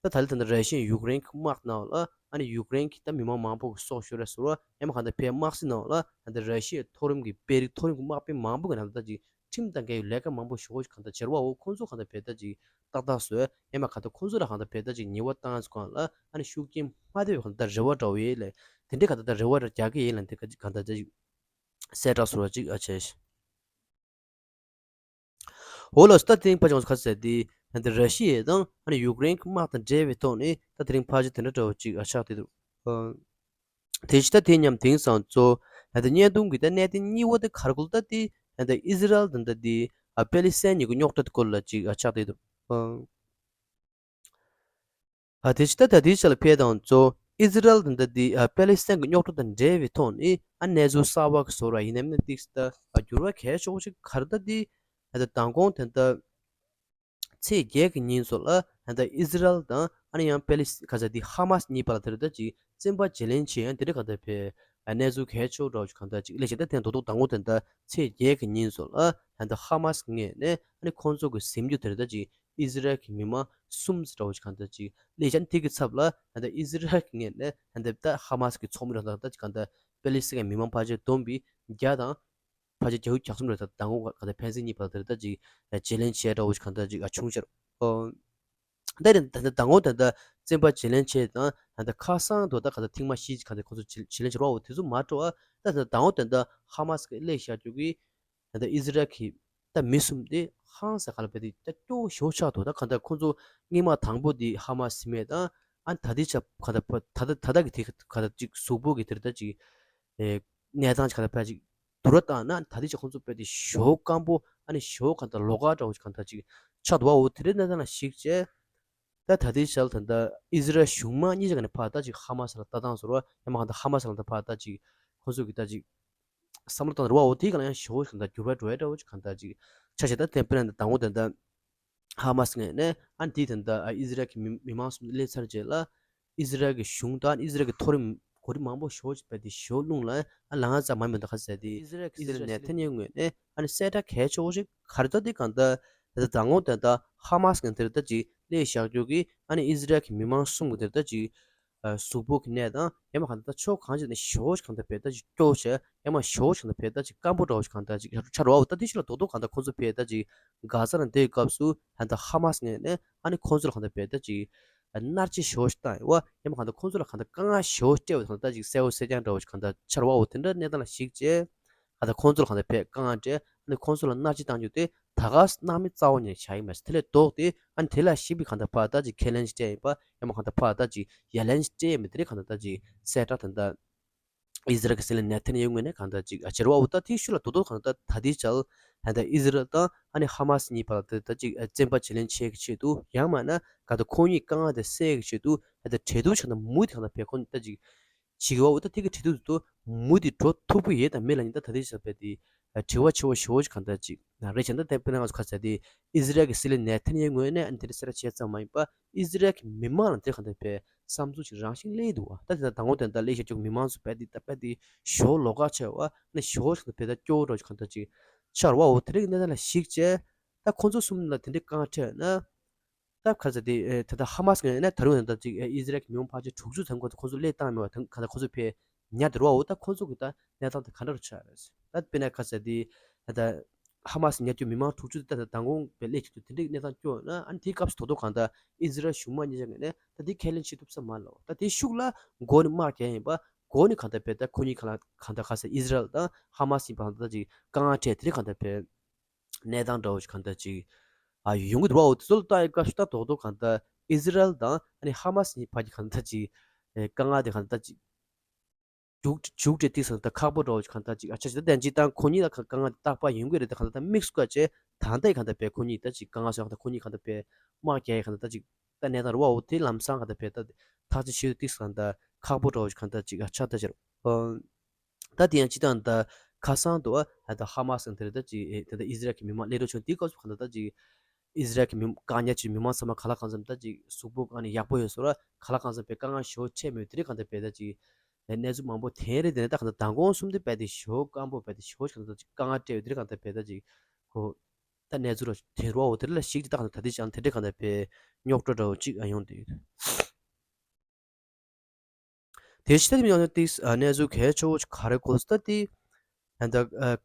ད་ད་ལྟ་ད་ལྟ་ར་ཤི་ཡས་ཡུཀ་རེན་གྱི་དམག་ནང་ལ་ཨ་ནི་ཡུཀ་རེན་གྱི་ད་མི་མང་མང་པོ་གི་སྲོག་ཤོར་རེད་ཟེར་བ་ཡང་མ་གང་ལྟར་ཕའི་དམག་སྲིད་ནང་ལ་ད་ལྟ་ར་ཤི་ཡའི་མཐོ་རིམ་གྱི་དཔོན་རིགས་མཐོ་རིམ་གྱི་དམག་དཔོན་མང་པོ་གི་ནང་ལ་ད་ཅིག་ཁྲིམས་དང་འགལ་བའི་ལས་ཀ་མང་པོ་ཞེ་པོ་ཞིག་གང་ལྟར་བྱེད་རོགས་འོ་ཁོང་ཚོ་གང་ལྟར་བས་ད་ཅིག་ཏག་ཏག་བཟོས་ཡང་མ་གང་ལྟར་ཁོང་ཚོ་ལ་གང་ལྟར་བས་ད་ཅིག་ཉེས་པ་བཏང་ཚོ་གང་ལ་ཨ་ནི་ཤུགས་རྐྱེན་མ་ཐེབས་པའི་གང་ལྟར་རེ་བ་འདྲ་བོ་ཡོད་ལས་དེ་འདྲའི་གང་ལྟར་ད་རེ་བ་རྒྱག་གི་ཡིན་ལ་འདི་ག་ཅིག་གང་ལྟར་ད་ཅིག་གསལ་བསྒྲགས་ཟེར་བ་ཅིག་ཨ་བྱས། འོ་ལགས་སོ། ད་དེ་རིང་ཕལ་ཆེར་ང་ཚོ་ག་ཚོད་ཟེར་དེ་ད་ལྟ་ར་ཤི་ཡ་དང་ཨ་ནི་ཡུཀ་རེན་གྱི་དམག་དང་འབྲེལ་བའི་ཐོག་ནས་ད་དེ་རིང་ཕལ་ཆེར་དེ་འདྲ་འདྲ་བོ་ཅིག་ཨ་ཆགས་བསྡད་འདུག་དེ་བཞིན་ད་དེ་མཉམ་དེང་སང་ཚོ་ད་ལྟ་བརྙན་ཐུང་གི་ད་གནད་དོན་གཉིས་པ་དེ་ག་རེ་གོ་ད་དེ་ད་ལྟ་ཨི་ཟི་རལ་དང་ད་དེ་ཨ་པེ་ལི་སི་ཐན་གཉིས་ཀྱི་རྙོག་དྲ་དེ་སྐོར་ལ་ཅིག་ཨ་ཆགས་བསྡད་འདུག་ཨ་དེ་ཕྱི་ད་ད་དེའི་ཆ་ལ་ཕེབས་དང་གཙོ་ཨི་ཟི་རལ་དང་ད་དེ་ཨ་པེ་ལི་སི་ཐན་གྱི་རྙོག་དྲ་དང་འབྲེལ་བའི་ཐོག་ནས་ཨ་གནས་ཚུལ་གསར་བ་གི་བཟོ་ར་ཡིན་ནམ་ན་ཏིག་ད་ཨ་འགྱུར་བ་གལ་ཆེ་བོ་ཞིག་ག་རེ་ད་དེ་ཨ་ད་མདང་དགོང་དེ་ད་ཚེས་བརྒྱད་ཀྱི་ཉིན་སོ་ལ་ཨ་ད་ཨི་ཟི་རལ་དང་ཨ་ནི་ཡང་པེ་ལི་སི་ག་ས་དེ་ཧ་མ་སི་གཉིས་བར་ལ་དེ་རེད་ད་ཅིག་བཙན་པ་བརྗེ་ལེན་བྱེད་ཡང་དེ་འདྲ་ག་ད་ཕེ་ཨ་གནས་ཚུལ་གལ་ཆེ་བོ་འདྲ་བོ་ཞིག་ག་ད་ཅིག་ལས་བྱེད་ད་དེ་མདོ་ཐོག་མདང་དགོང་དེ་ད་ཚེས་བརྒྱད་ཀྱི་ཉིན་སོ་ལ་ཨ་ད་ཧ་མ་སི་ངོས་ནས་ཨ་ནི་ཁོང་ཚོ་གི་ཟིན་རྒྱུ་དེ་རེད་ད་ཅིག་ཨི་ཟི་རལ་གྱི་མི་མང་གསུམ་ཙམ་འདྲ་བོ་ཞིག་གང་ལྟར་ཅིག་ལས་ཀྱང་དེ་གི་ཚབ་ལ་ད་ལྟ་ཨི་ཟི་རལ་གྱི་ངོས་ནས་ད་ལྟ་ཧ་མ་སི་གི་ཚོགས་མི་རང་དང་ད་ཅིག་གང་ལྟར་པེ་ལི་སི་ཐན་གྱི་མི་མང་ཕལ་ཆེར་བསྡོམས་པའི་བརྒྱ་དང་ཕལ་ཆེར་བརྒྱ་དགུ་བརྒྱ་གསུམ་རེ་ད་ལྟ་མདང་དགོང་ག་ད་ཕན་ཚུན་གཉིས་བར་དེར་ད་ཅིག་བརྗེ་ལེན་བྱས་འདྲ་བོ་ཞིག་གང་ལྟར་ཅིག་ཨ་བྱུང་ཕྱིར། ཨོ། ད་རེད་ད་ལྟ་མདང་དགོང་ད་ལྟ་བཙན་པ་བརྗེ་ལེན་བྱས་དང་ད་ལྟ་ཁ་སང་དུ་ད་ག་ད་ཐེངས་མ་གཞི་ཅིག་གང་ལྟར་ཁོང་ཚོ་བརྗེ་ལེན་བྱས་རོགས་འོ་དེ་ཚོ་མ་འགྲོ་ཨ་ད་ད་མདང་དགོང་ད་ལྟ་ཧ་མ་སི་གི་སླེབས་བཞག་རྒྱུ་གི་ད་ལྟ་ཨི་ཟི་རལ་གྱི་ད་མི་གསུམ་དེ་ཧང་སང་ག་ལ་བས་དེ་ད་སྐྱོ་བོ་ཞེ་པོ་ཆགས་འདུག་ད་གང་ལྟར་ཁོང་ཚོ་སྔོན་མ་དང་པོ་དེ་ཧ་མ་སི་མེད་དང་ཨ་ད་ལྟའི་ཆ་ག་ད་ད་ད་ད་གི་དེ་ག་ད་ཅིག་གཟུགས་པོ་གི་དེར་ད་ཅིག་ཨེ་གནས་སྟངས་ཅིག་ག་ད་ཕལ་ཅིག་བསྡུར་བ་བཏང་ན་ད་ལྟའི་ཆ་ཁོང་ཚོ་དཔེ་དེ་ཞེ་པོ་སྐམ་པོ་ཨ་ནི་ཞེ་པོ་ག་ད་ལོགས་ཀ་འདྲ་བོ་ཅིག་ག་ད་ཅིག་ཆགས་འདུག་བ་འོ་དེ་འདྲའི་གནས་སྟངས་ལ་གཞིགས་བྱས། ད་ད་ལྟའི་ཆར་ད་ལྟ་ཨི་ཟི་རལ་གཞུང་མང་གཉིས་ཆ་ག་ནས་ཕར་ད་ཅིག་ཧ་མ་སི་ལ་ལྟ་སྟངས་བཟོ་རོགས་ཡང་མ་གང་ལྟར་ཧ་མ་སི་ལ་ད་ཕར་ད་ཅིག་ཁོང་ཚོ་གི་ད་ཅིག་བསམ་བློ་བཏང་རེད་བ་འོ་དེའི་སྒང་ལ་ཡང་ཞེ་པོ་གང་ལྟར་འགྱུར་བ་འགྲོ་ཡ་འདྲ་བོ་ཅིག་གང་ལྟར་ཅིག་ཆ་བཞག་ད་དེ་དཔེར་ན་ད་དང་པོ་ད་ལྟ་ཧ་མ་སི་ངོས་ནས་ཨ་ནི་དེའི་ད་ལྟ་ཨི་ཟི་རལ་གྱི་མི་མི་མང་གསུམ་སླེབས་ཚར་རྗེས་ལ་ཨི་ཟི་རལ་གྱི་གཞུང་དང་ཨི་ཟི་རལ་གྱི་མཐོ་རིམ་གོ་སྒྲིག་མང་པོ་ཞེ་པོ་ཅིག་བས་དེ་ཞེ་པོ་རླུང་ལ་ཨ་ལངས་ཙམ་མ་མི་འདུག་ག་ཟེར་ཏེ་ཨི་ཟི་རལ་གྱི་སྲིད་བློན་ནེ་ཐན་ཡ་ཧུ་ངོས་ནས་ཨ་ནི་གསལ་བསྒྲགས་གལ་ཆེ་བོ་ཞིག་ག་རེ་ད་དེ་གང་ལྟར་ད་ལྟ་དང་པོ་ད་ལྟ་ཧ་མ་སི་ངོས་དེར་ད་ཅིག་སླེབས་བཞག་རྒྱུ་གི་ཨ་ནི་ཨི་ཟི་རལ་གྱི་མི་མང་གསུམ་གྱི་དེར་ད་ཅིག་གཟུགས་པོ་གི་གནས་དང་ཡང་མ་གང་ལྟར་ད་ཕྱོགས་གང་ཅིག་ནས་ཞེ་པོ་ཞིག་གང་ལྟར་བས་ད་ཅིག་སྐྱོ་བོ་བྱས་ཡང་མ་ཞེ་པོ་ཞིག་གང་ལྟར་བས་ད་ཅིག་སྐམ་པོ་འདྲ་བོ་ཞིག་གང་ལྟར་ཅིག་ཆགས་འགྲོ་བ་འོ་ད་དེ་ཕྱི་ལ་རྡོག་རྡོག་གང་ལྟར་ཁོང་ཚོ་བས་ད་ཅིག་གྷ་ཟ་ནང་བསྡད་སྐབས་སུ་ད་ལྟ་ཧ་མ་སི་ངོས་ནས་ཨ་ནི་ཁོང་ཚོ་ལ་གང་ལྟར་བས་ད་ཅིག་མནར་གཅོད་ཞེ་པོ་ཞིག་བཏང་ཡོད་བ་ཡང་མ་གང་ལྟར་ཁོང་ཚོ་ལ་གང་ལྟར་དཀའ་ངལ་ཞེ་པོ་སྤྲད་པ་གང་ལྟར་ཅིག་གསལ་པོ་གསལ་རྐྱང་འདྲ་བོ་ཞིག་གང་ལྟར་ཆགས་འགྲོ་བ་འོ་དེ་འདྲ་གནས་སྟངས་ལ་གཞིགས་བྱས་གང་ལྟར་ཁོང་ཚོ་ལ་གང་ལྟར་བས་དཀའ་ངལ་སྤྲད་ཨ་ནི་ཁོང་ཚོ་ལ་མནར་གཅོད་བཏང་རྒྱུ་དེ་ད་ག་སྣང་མེད་རྩ་བ་ཉིད་བཞག་ཡིན་མ་རེད། དེ་ལས་ལྡོག་སྟེ་ཨ་ནི་དེ་ལ་གཞིགས་པའི་གང་ལྟར་ཕར་ད་ཅིག་ཁས་ལེན་ཞིག་སྤྲད་ཡིན་པ་ཡང་མ་གང་ལྟར་ཕར་ད་ཅིག་ཡ་ལན་ཞིག་སྤྲད་ཡིན་པ་དེ་རིགས་གང་ལྟར་ད་ཅིག་གསལ་བསྒྲགས་དེ་འདྲ་ཨི་ཟི་རལ་གྱི་སྲིད་བློན་ནེ་ཐན་ཡ་ཧུ་ངོས་ནས་གང་ལྟར་ཅིག་ཨ་བྱེད་རོགས་འོ་ད་དེའི་ཤུལ་ལ་རྡོག་རྡོག་གང་ལྟར་ད་ལྟའི་ཆར་ད་ལྟ་ཨི་ཟི་རལ་དང་ཨ་ནི་ཧ་མ་སི་གཉིས་བར་ལ་ད་ཅིག་བཙན་པ་བརྗེ་ལེན་བྱེད་ཀྱི་ཆེད་དུ་ཡང་མིན་ན་གང་ལྟར་ཁོང་གཉིས་དཀའ་ངལ་དེ་སེལ་གྱི་ཆེད་དུ་ད་ལྟ་གྲོས་བསྡུར་བྱས་ན་མུ་མཐུད་གང་ལྟར་བས་ཁོང་གཉིས་ད་ཅིག་བྱེད་ཀྱི་འོ་ད་དེ་གི་གྲོས་བསྡུར་དུ་མུ་མཐུད་འགྲོ་ཐུབ་ཀྱི་ཡོད་དང་མེད་ལ་ནི་ད་ད་ལྟའི་ཆར་བས་དེ་དྲི་བ་ཆེ་བ་ཞེ་པོ་ཞིག་གང་ལྟར་ཅིག་རེད་བྱས་ན་ད་དཔེར་ན་ང་ཚོ་ཁ་ཚ་དེ་ཨི་ཟི་རལ་གྱི་སྲིད་བློན་ནེ་ཐན་ཡ་ཧུ་ངོས་ནས་ཨ་ནི་དེ་འདྲ་གསལ་བསྒྲགས་བྱས་ཙམ་མ་ཡིན་པ་ཨི་ཟི་རལ་གྱི་མི་མང་ལ་དེ་གང་ལྟར་བས་བསམ་ཚུལ་ཞིག་རང་བཞིན་སླེབས་འདུག་བ། ད་དེ་ལྟར་དང་པོ་དེ་ལྟར་སླེབས་བཞག་རྒྱུ་མི་མང་ཚོ་བས་དེ་ད་བས་དེ་ཞོ་ལོག་ཁ་ཆེ་བ་ནི་ཞོ་ཞིག་བས་ད་སྐྱོ་བོ་འདྲ་ཞིག་གང་ལྟར་ཅིག་ཆགས་རེད་བ། འོ་དེ་རིགས་གནས་སྟངས་ལ་གཞིགས་བྱས་ད་ཁོང་ཚོ་གསུམ་ལ་དེ་འདྲའི་དཀའ་ངལ་འཕྲད་ན་ད་ཁ་ཚ་དེ་ད་ལྟ་ཧ་མ་སི་ངོས་ནས་ད་རུང་ད་ལྟ་ཅིག་ཨི་ཟི་རལ་གྱི་མི་མང་ཕལ་ཆེར་དྲུག་ཅུ་ཙམ་ཁོང་ཚོ་ཁོང་ཚོ་སླེབས་བཏང་མེད་བ། ད་གང་ལྟར་ཁོང་ཚོ་ཕེབས་ཉར་དེ་རེད་བ། འོ་ད་ཁོང་ཚོ་གི་ད་གནས་སྟངས་དེ་ག་འདྲ་རུ་ཆགས་རེད། ད་དཔེར་ན་ཁ་ཚ་དེ་ད་ལྟ་ཧ་མ་སི་ཉར་རྒྱུ་མི་མང་དྲུག་ཅུ་དེ་ད་ལྟ་མདང་དགོང་བས་སླེབས་ཀྱི་འདུག་དེ་འདྲའི་གནས་སྟངས་སྐྱོ་ན་ཨ་ནི་དེའི་སྐབས་སུ་རྡོག་རྡོག་གང་ལྟར་ཨི་ཟི་རལ་གཞུང་མང་གཉིས་ཆ་ངོས་ནས་ད་དེ་ཁས་ལེན་བྱེད་ཐུབ་ས་མ་རེད་བ། ད་དེའི་ཤུགས་ལ་མགོ་ནས་དམག་རྒྱག་ཡིན་པ་མགོ་ནས་གང་ལྟར་བས་ད་ཁོ་གཉིས་གང་ལ་གང་ལྟར་ཁ་ཚ་ཨི་ཟི་རལ་དང་ཧ་མ་སི་ཡིན་པ་གང་ལྟར་ཅིག་དཀའ་ངལ་འཕྲད་དེ་རིགས་གང་ལྟར་བས། གནས་སྟངས་འདྲ་བོ་ཞིག་གང་ལྟར་ཅིག་ཨ་ཡོང་གི་འདུག་བ། འོ་དེ་ཚོ་ལ་ལྟ་ཡི་སྐབས་སུ་ད་རྡོག་རྡོག་གང་ལྟར་ཨི་ཟི་རལ་དང་ཨ་ནི་ཧ་མ་སི་གཉིས་བར་གྱི་གང་ལྟར་ཅིག་ཨེ་དཀའ་ངལ་དེ་གང་ལྟར་ཅིག་མཇུག་མཇུག་འབྲས་ཏིག་ཙམ་ད་ཁག་པོ་འདྲ་བོ་ཞིག་གང་ལྟར་ཅིག་ཨ་ཆ་ཞིག་ད་དེ་འཇིག་སྟངས་ཁོ་གཉིས་ལ་གང་གང་ལྟར་རྟག་པར་ཡོང་གི་རེད། ད་གང་ལྟར་ད་དམིགས་སུ་བཀར་བྱས་ད་ལྟ་ཡི་གང་ལྟར་བས་ཁོ་གཉིས་ད་ཅིག་དཀའ་ངལ་སོགས་གང་ལྟར་ཁོ་གཉིས་གང་ལྟར་བས་དམག་རྒྱག་ཡི་གང་ལྟར་ད་ཅིག་ད་གནས་སྟངས་རེད་བ། འོ་དེ་ལམ་སང་གང་ལྟར་བས་ད་ ཐག་གཅོད་བྱེད་ཡུལ་ཏིག་གང་ལྟར་ཁག་པོ་འདྲ་བོ་ཞིག་གང་ལྟར་ཅིག་ཆགས་བསྡད་ཤག་ཨ། ད་དེ་ཡང་སྤྱིར་བཏང་ད་ཁ་སང་དུ་ཨ་ད་ཧ་མ་སི་དེ་རེད། ད་ཅིག་ཨེ་ད་ད་ཨི་ཟི་རལ་གྱི་མི་མང་ཀླད་རོ་བྱུང་དེའི་སྐབས་སུ་གང་ལྟར་ད་ཅིག་ཨི་ཟི་རལ་གྱི་མི་བཀག་ཉར་བྱས་མི་མང་ཚང་མ་ག་ལ་གང་འཚམ་ད་ཅིག་གཟུགས་པོ་གང་ནས་ཡག་པོ་ཡོད་སོང་ར། ག་ལ་གང་འཚམ་དཔེ་དཀའ་ངལ་ཞེ་པོ་འཕྲད་མེད་དེ་རིང་གང་ལྟར་དཔེ་ད་ཅིག་ཨེ་གནས་ཚུལ་མང་པོ་ཐོན་རེད། དེ་ནས་ད་གང་ལྟར་མདང་དགོང་གསུམ་དེ་དཔེ་དེ་ཞེ་པོ་སྐམ་པོ་དཔེ་དེ་ཞེ་པོ་གང་ལྟར་ཅིག་དཀའ་ངལ་འཕྲད་ཡོད་དེ་རིང་གང་ལྟར་དཔེ་ད་ཅིག་ཧོ། ད་གནས་ཚུལ་ར་དེ་རོ་འོ་དེ་ལ་ཞིག་ཅིག་ད་གང་ལྟར་ད་དེ་ཅང་དེ་འདྲ་གང་ལྟར་དཔེ་རྙོག་དྲ་འདྲ་བོ་ཅིག་ཨ་ཡོང་དུས། དེ་ཕྱི་ཐེམ་ཡོང་ན་ཏིས་གནས་ཚུལ་གལ་ཆེ་བོ་ཞིག་ག་རེ་གོ་ས་ད་དེ། ཧན་ད་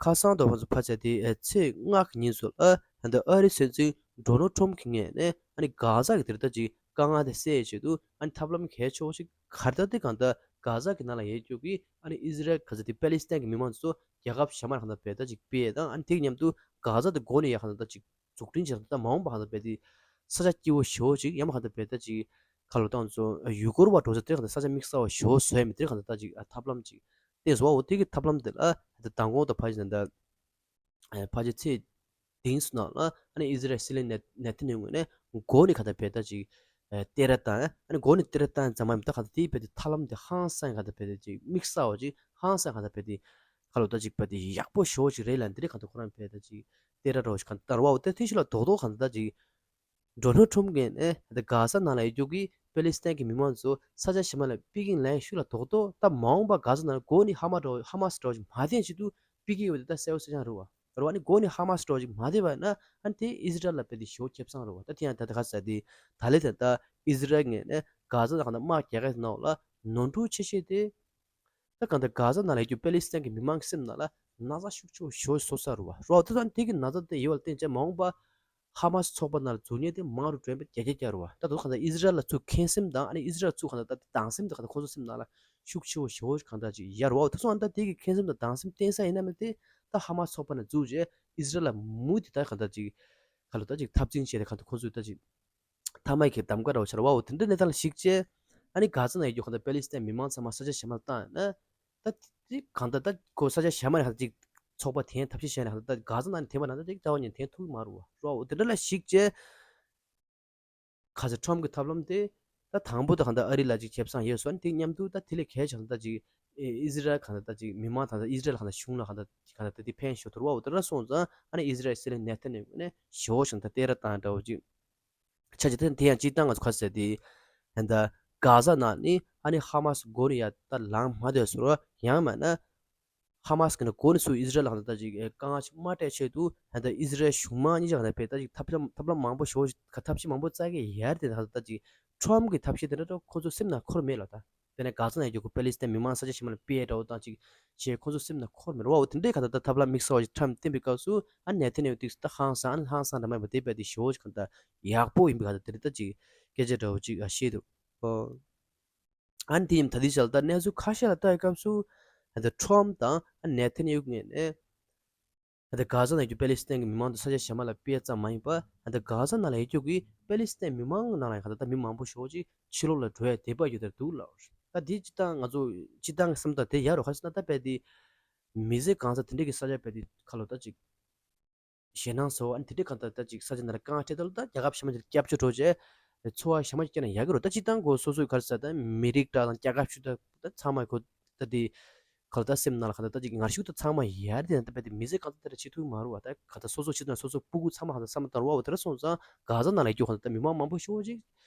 ཁ་སང་དུ་ཁོང་ཚོ་ཕ་ཆ་དེ་ཚེས་ལྔ་གི་ཉིན་སུ་ལ་ཧན་ད་ཨ་རི་སྲིད་འཛིན་ཌོ་ནལ་ཁྲོམ་གྱི་ངོས་ནས་ཨ་ནི་གྷ་ཟ་གི་དེར་ད་ཅིག་དཀའ་ངལ་དེ་སེལ་ཆེད་དུ་ཨ་ནི་ཐབས་ལམ་གལ་ཆེ་བོ་ཞིག་ག་རེ་ད་དེ་གང་ད་གྷ་ཟ་གི་ནང་ལ་ཡོད་རྒྱུ་གི་ཨ་ནི་ཨི་ཟི་རལ་ག་ཚོད་དེ་པེ་ལི་སི་ཐན་གྱི་མི་མང་ཚོ་རྒྱལ་ཁབ་གཞན་མར་གང་ད་བེད་ད་ཅིག་སྤེལ་དང་ཨ་ནི་དེ་གི་མཉམ་དུ་གྷ་ཟ་དེ་འགོ་ནས་ཡ་གང་ད་ཅིག་འཛུགས་སྐྲུན་བྱས་ད་མ་འོངས་པ་གང་ལྟར་དཔེ་དེ་ས་ཆ་སྐྱིད་པོ་ཞེ་པོ་ཅིག་ཡང་མ་གང་ལྟར་དཔེ་ད་ཅིག་ཁ་ལོ་བཏང་ཚོ་ཡུ་གུར་བ་འགྲོ་ས་དེ་གང་ལྟར་ས་ཆ་དམིགས་བསལ་བ་ཞེ་པོ་བཟོས་མི་དེ་གང་ལྟར་ད་ཅིག་ཐབས་ལམ་ཅིག་བསྟན་སོང་བ། འོ་དེ་གི་ཐབས་ལམ་དེ་ལ་ད་མདང་དགོང་དང་ཕ་ཅི་ནང་ད་ཕ་ཅི་ཚེས་བདུན་སུ་ནང་ལ་ཨ་ནི་ཨི་ཟི་རལ་སྲིད་བློན་ནེ་ནེ་ཐན་ཡ་ཧུ་ངོས་ནས་འགོ་ནས་གང་ལྟར་དཔེ་ད་ཅིག་ཨ་བསྟན་ར་བཏང་ཨ་ནི་འགོ་ནས་བསྟན་ར་བཏང་ཙམ་མ་ཡིན་པ་ད་གང་ལྟར་དེའི་དཔེ་དེ་ཐབས་ལམ་དེ་ཧང་སང་གང་ལྟར་དཔེ་དེ་ཅིག་དམིགས་བསལ་བ་ཅིག་ཧང་སང་གང་ལྟར་དཔེ་དེ་ཁ་ལོ་ད་ཅིག་དཔེ་དེ་ཡག་པོ་ཞེ་པོ་ཅིག་རེད་ལ་འདི་རེད་གང་ལྟར་ཁོ་རང་དཔེ་ད་ཅིག་བསྟན་ར་འདྲ་བོ་ཞིག་གང་ལྟར་བ། འོ་དེ་དེ་ཤུ་ལ་རྡོག་རྡོག་གང་ལྟར་ད་ཅིག་ཌོ་ནལ་ཊམ་གྱིས་ནས་ད་གྷ་ཟ་ནང་ལ་ཡོད་རྒྱུ་གི་པེ་ལི་སི་ཐན་གྱི་མི་མང་ཚོ་ས་ཆ་གཞན་མ་ལ་ཕུད་ཀྱིན་ལན་ཤུ་ལ་རྡོག་རྡོག་ད་མ་འོངས་པ་གྷ་ཟ་ནང་ལ་འགོ་ནས་ཧ་མ་འདྲ་ཧ་མ་སི་འདྲ་བོ་ཞིག་མ་བསྟན་ཆེད་དུ་ཕུད་ཀྱི་ཡོད་དེ་ད་གསལ་པོ་གསལ་རྐྱང་རེད་བ། རེད་བ། ཨ་ནི་འགོ་ནས་ཧ་མ་སི་འདྲ་བོ་ཞིག་མ་བསྟན་པ་ཡིན་ན་ཨ་ནི་དེ་ཨི་ཟི་རལ་ལ་དཔེ་དེ་ཞེ་པོ་ཁེ་བཟང་རེད་བ། ད་དེ་ཡང་ད་ད་ག་ཟེར་དེ་ད་ལས་ད་ད་ཨི་ཟི་རལ་ངོས་ནས་གྷ་ཟ་ནང་གང་ལྟར་དམག་རྒྱག་ག་ནང་ལ་ནོར་འཁྲུལ་ཆེ་ཤོས་དེ། ད་གང་ལྟར་གྷ་ཟ་ནང་ལ་ཡོད་རྒྱུ་པེ་ལི་སི་ཐན་གྱི་མི་མང་གི་སེམས་ནང་ལ་ན་ཚ་ཤུགས་ཆེ་བོ་ཞེ་པོ་བཟོ་ཚར་རེད་བ། རེད་བ། ད་ལྟ་དེ་གི་ན་ཚ་དེ་ཡོད་པ་ལ་བརྟེན་བྱས་མ་འོངས་པ་ཧ་མ་སི་ཚོགས་པ་ནང་ལ་འཛུལ་མཁན་དེ་མང་རུ་འགྲོ་ཡ་དཔེ་རྒྱ་ཆེ་རྒྱག་རེད་བ། ད་དུང་གང་ལྟར་ཨི་ཟི་རལ་ལ་ཚུར་འཁོན་སེམས་དང་ཨ་ནི་ཨི་ཟི་རལ་ཚུར་གང་ལྟར་ད་སྡང་སེམས་དེ་གང་ལྟར་ཁོང་ཚོ་སེམས་ནང་ལ་ཤུགས་ཆེ་བོ་ཞེ་པོ་གང་ལྟར་ཅིག་ཡོད་རེད་བ། ད་སོང་ཨ་ད་དེ་གི་འཁོན་སེམས་དང་སྡང་སེམས་བསྟན་ས་ཡིན་ན་མིན་དེ་ད་ཧ་མ་སི་ཚོགས་པ་ནང་འཛུལ་རྗེས་ཨི་ཟི་རལ་ལ་མུ་མཐུད་ད་གང་ལྟར་ཅིག་ག་ལ་ད་ཅིག་འཐབ་འཛིང་བྱས་ཏེ་གང་ལྟར་ཁོང་ཚོས་ད་ཅིག་མཐའ་མ་གི་གདམ་ག་འདྲ་བོ་ཆགས་རེད་བ། འོ་དེ་འདྲའི་གནས་སྟངས་ལ་གཞིགས་བྱས་ཨ་ནི་གྷ་ཟ་ནང་ཡོད་རྒྱུ་གང་ལྟར་པེ་ལི་སི་ཐན་མི་མང་ཚང་མ་ས་ཆ་གཞན་མ་ལ་བཏང་ཡོད་ན་ད་དེ་གང་ལྟར་ད་ཁོ་ས་ཆ་གཞན་མ་ནས་གང་ལྟར་ཅིག་ཚོགས་པ་འཐེན་ཐབས་ཤེས་བྱས་ན་གང་ལྟར་ད་གྷ་ཟ་ནང་ནས་འཐེན་པ་ན་ད་ཅིག་རྩ་བ་ནས་འཐེན་ཐུབ་ཀྱི་མ་རེད་བ། རེད་བ། འོ་དེ་འདྲ་ལ་གཞིགས་བྱས་གྷ་ཟ་ཁྲོམ་གྱི་ཐབས་ལམ་དེ་ད་དང་པོ་ད་གང་ལྟར་ཨ་རི་ལ་ཅིག་ཁེ་བཟང་ཡོད་སོང་། ཨ་ནི་དེ་མཉམ་དུ་ད་དེ་ལས་གལ་ཆེ་ན་ད་ཅིག་ཨི་ཟི་རལ་གང་ལྟར་ད་ཅིག་མི་མང་དང་ད་ཨི་ཟི་རལ་གང་ལྟར་གཞུང་ལ་གང་ལྟར་གང་ལྟར་ད་དེ་ཕན་ཞོ་ཐུར་བ། འོ་དེ་འདྲ་སོང་ཙང་ཨ་ནི་ཨི་ཟི་རལ་སྲིད་བློན་ནེ་ཐན་ཡ་ཧུ་ནས་ཞེ་པོ་ཞིག་ད་བསྟན་ར་བཏང་འདྲ་བོ་ཅིག་ཆ་ཅིག་དེ་དེ་ཡང་སྤྱིར་བཏང་ང་ཚོ་ཁ་གསལ་དེ་ད་གྷ་ཟ་ནང་ནི་ཨ་ནི་ཧ་མ་སི་འགོ་ནས་ཡར་ད་ལངས་མ་སྡོད་ཟེར་བ། ཡང་མིན་ན་ཧ་མ་སི་གི་ནི་འགོ་ནས་ཚུར་ཨི་ཟི་རལ་ལ་གང་ལྟར་ཅིག་དཀའ་ངལ་ཞིག་མ་སྤྲད་ཆེད་དུ་ད་ཨི་ཟི་རལ་གཞུང་མང་གཉིས་ཆ་གང་ལྟར་དཔེ་ད་ཅིག་ཐབས་ལམ་ཐབས་ལམ་མང་པོ་ཞེ་པོ་ཞིག་ཐབས་ཤེས་མང་པོ་བཙལ་གི་ཡོད་རེད་དེ། ད་ད་ཅིག་ཁྲོམ་གྱི་ཐབས་ཤེས་དེ་འདྲ་ཁོ་ཚོ་སེམས་ནང་འཁོར་མེད་ལ་ད། དེ་ནས་གྷ་ཟ་ནང་ཡོད་རྒྱུ་པེ་ལི་སི་ཐན་མི་མང་ས་ཆ་གཞན་མ་ལ་སྤེལ་འདྲ་བོ་དང་ཅིག་བྱས་ཁོ་ཚོ་སེམས་ནང་འཁོར་མེད་རེད་བ། འོ་དེ་འདྲའི་གང་ལྟར་ད་ཐབས་ལམ་དམིགས་བསལ་བ་ཞིག་ཁྲོམ་བསྟན་པའི་སྐབས་སུ་ཨ་ནེ་ཐན་ཡ་ཧུ་ཏིག་ད་ཧང་སང་ཨ་ནི་ཧང་སང་འདྲ་མ་ཡིན་པ་དེ་དཔེ་དེ་ཞེ་པོ་ཞིག་གང་ལྟར་ཡག་པོ་ཡིན་པའི་གང་ལྟར་དེ་འདྲ་ད་ཅིག་སྐད་ཆ་འདྲ་བོ་ཅིག་ཨ་བཤད་འདུག་ཨ་ནི་དེ་ཡིན་ད་དེ་ཆ་ལ་ད་གནས་ཚུལ་ཁ་ཤས་ལ་ལྟ་བའི་སྐབས་སུ་ད་ཁྲོམ་དང་ཨ་ནེ་ཐན་ཡ་ཧུ་ངོས་ནས་ད་ལྟ་གྷ་ཟ་ནང་ཡོད་རྒྱུ་པེ་ལི་སི་ཐན་གྱི་མི་མང་དུ་ས་ཆ་གཞན་པ་ལ་སྤེལ་ཙམ་མ་ཡིན་པར་ད་ལྟ་གྷ་ཟ་ནང་ལ་ཡོད་རྒྱུ་གི་པེ་ལི་སི་ཐན་མི་མང་གི་ནང་ལ་ཡང་གང་ལྟར་ད་མི་མང་པོ་ཞེ་པོ་ཅིག་ཕྱི་ལོགས་ལ་འགྲོ་ཡ་དད་པ་ཡོད་དེ་འདུག་ལ། ད་འདི་སྤྱིར་བཏང་ང་ཚོ་སྤྱིར་བཏང་གི་བསམ་སྟངས་དེ་ཡག་རོ་ཁ་སོང་ན་ད་དཔེ་དེ་མི་ཚེ་གང་ས་དེ་འདྲའི་གི་ས་ཆ་དཔེ་དེ་ཁ་ལོ་ད་ཅིག་ཞེད་སྣང་ཚ་བོ་ཨ་ནི་དེ་འདྲའི་གང་ལྟར་ད་ཅིག་ས་ཆ་ནང་ལ་དཀའ་ངལ་འཕྲད་ད་ལ་ད་རྒྱལ་ཁབ་གཞན་མ་ཅིག་ལ་སྐྱབས་བཅོལ་འགྲོ་བྱས་འཚོ་བ་གཞན་མ་ཅིག་སྐྱེལ་ན་ཡག་གི་རོ། ད་སྤྱིར་བཏང་གོ་སོ་སོའི་ག་རེ་ཟེར་ད་མི་རིགས་འདྲ་དང་རྒྱལ་ཁབ་ཆུ་ད་ད་ཚང་མ་གོ་ད་དེ། ག་ལ་ད་སེམས་ནང་ལ་ག་ལ་ད་ཅིག་ངར་ཤུགས་ད་ཚང་མ་ཡར་དེ་ན་ད་དཔེ་དེ་མི་ཚེ་གང་ལྟར་ད་ར་བྱེད་ཐུབ་མ་རུང་བ། ད་ག་ད་སོ་སོ་ཆེད་དུ་ན་སོ་སོ་སྤུ་གུ་ཚང་མ་ག་ད་བསམ་བློ་བཏང་རུང་བ། འོ་དེ་ར་སོང་ཙང་ག་ཟ་ནང་ལ་སྐྱོ་ག་ད་མི་མང་མང་པོ་ཤོག་ཅིག་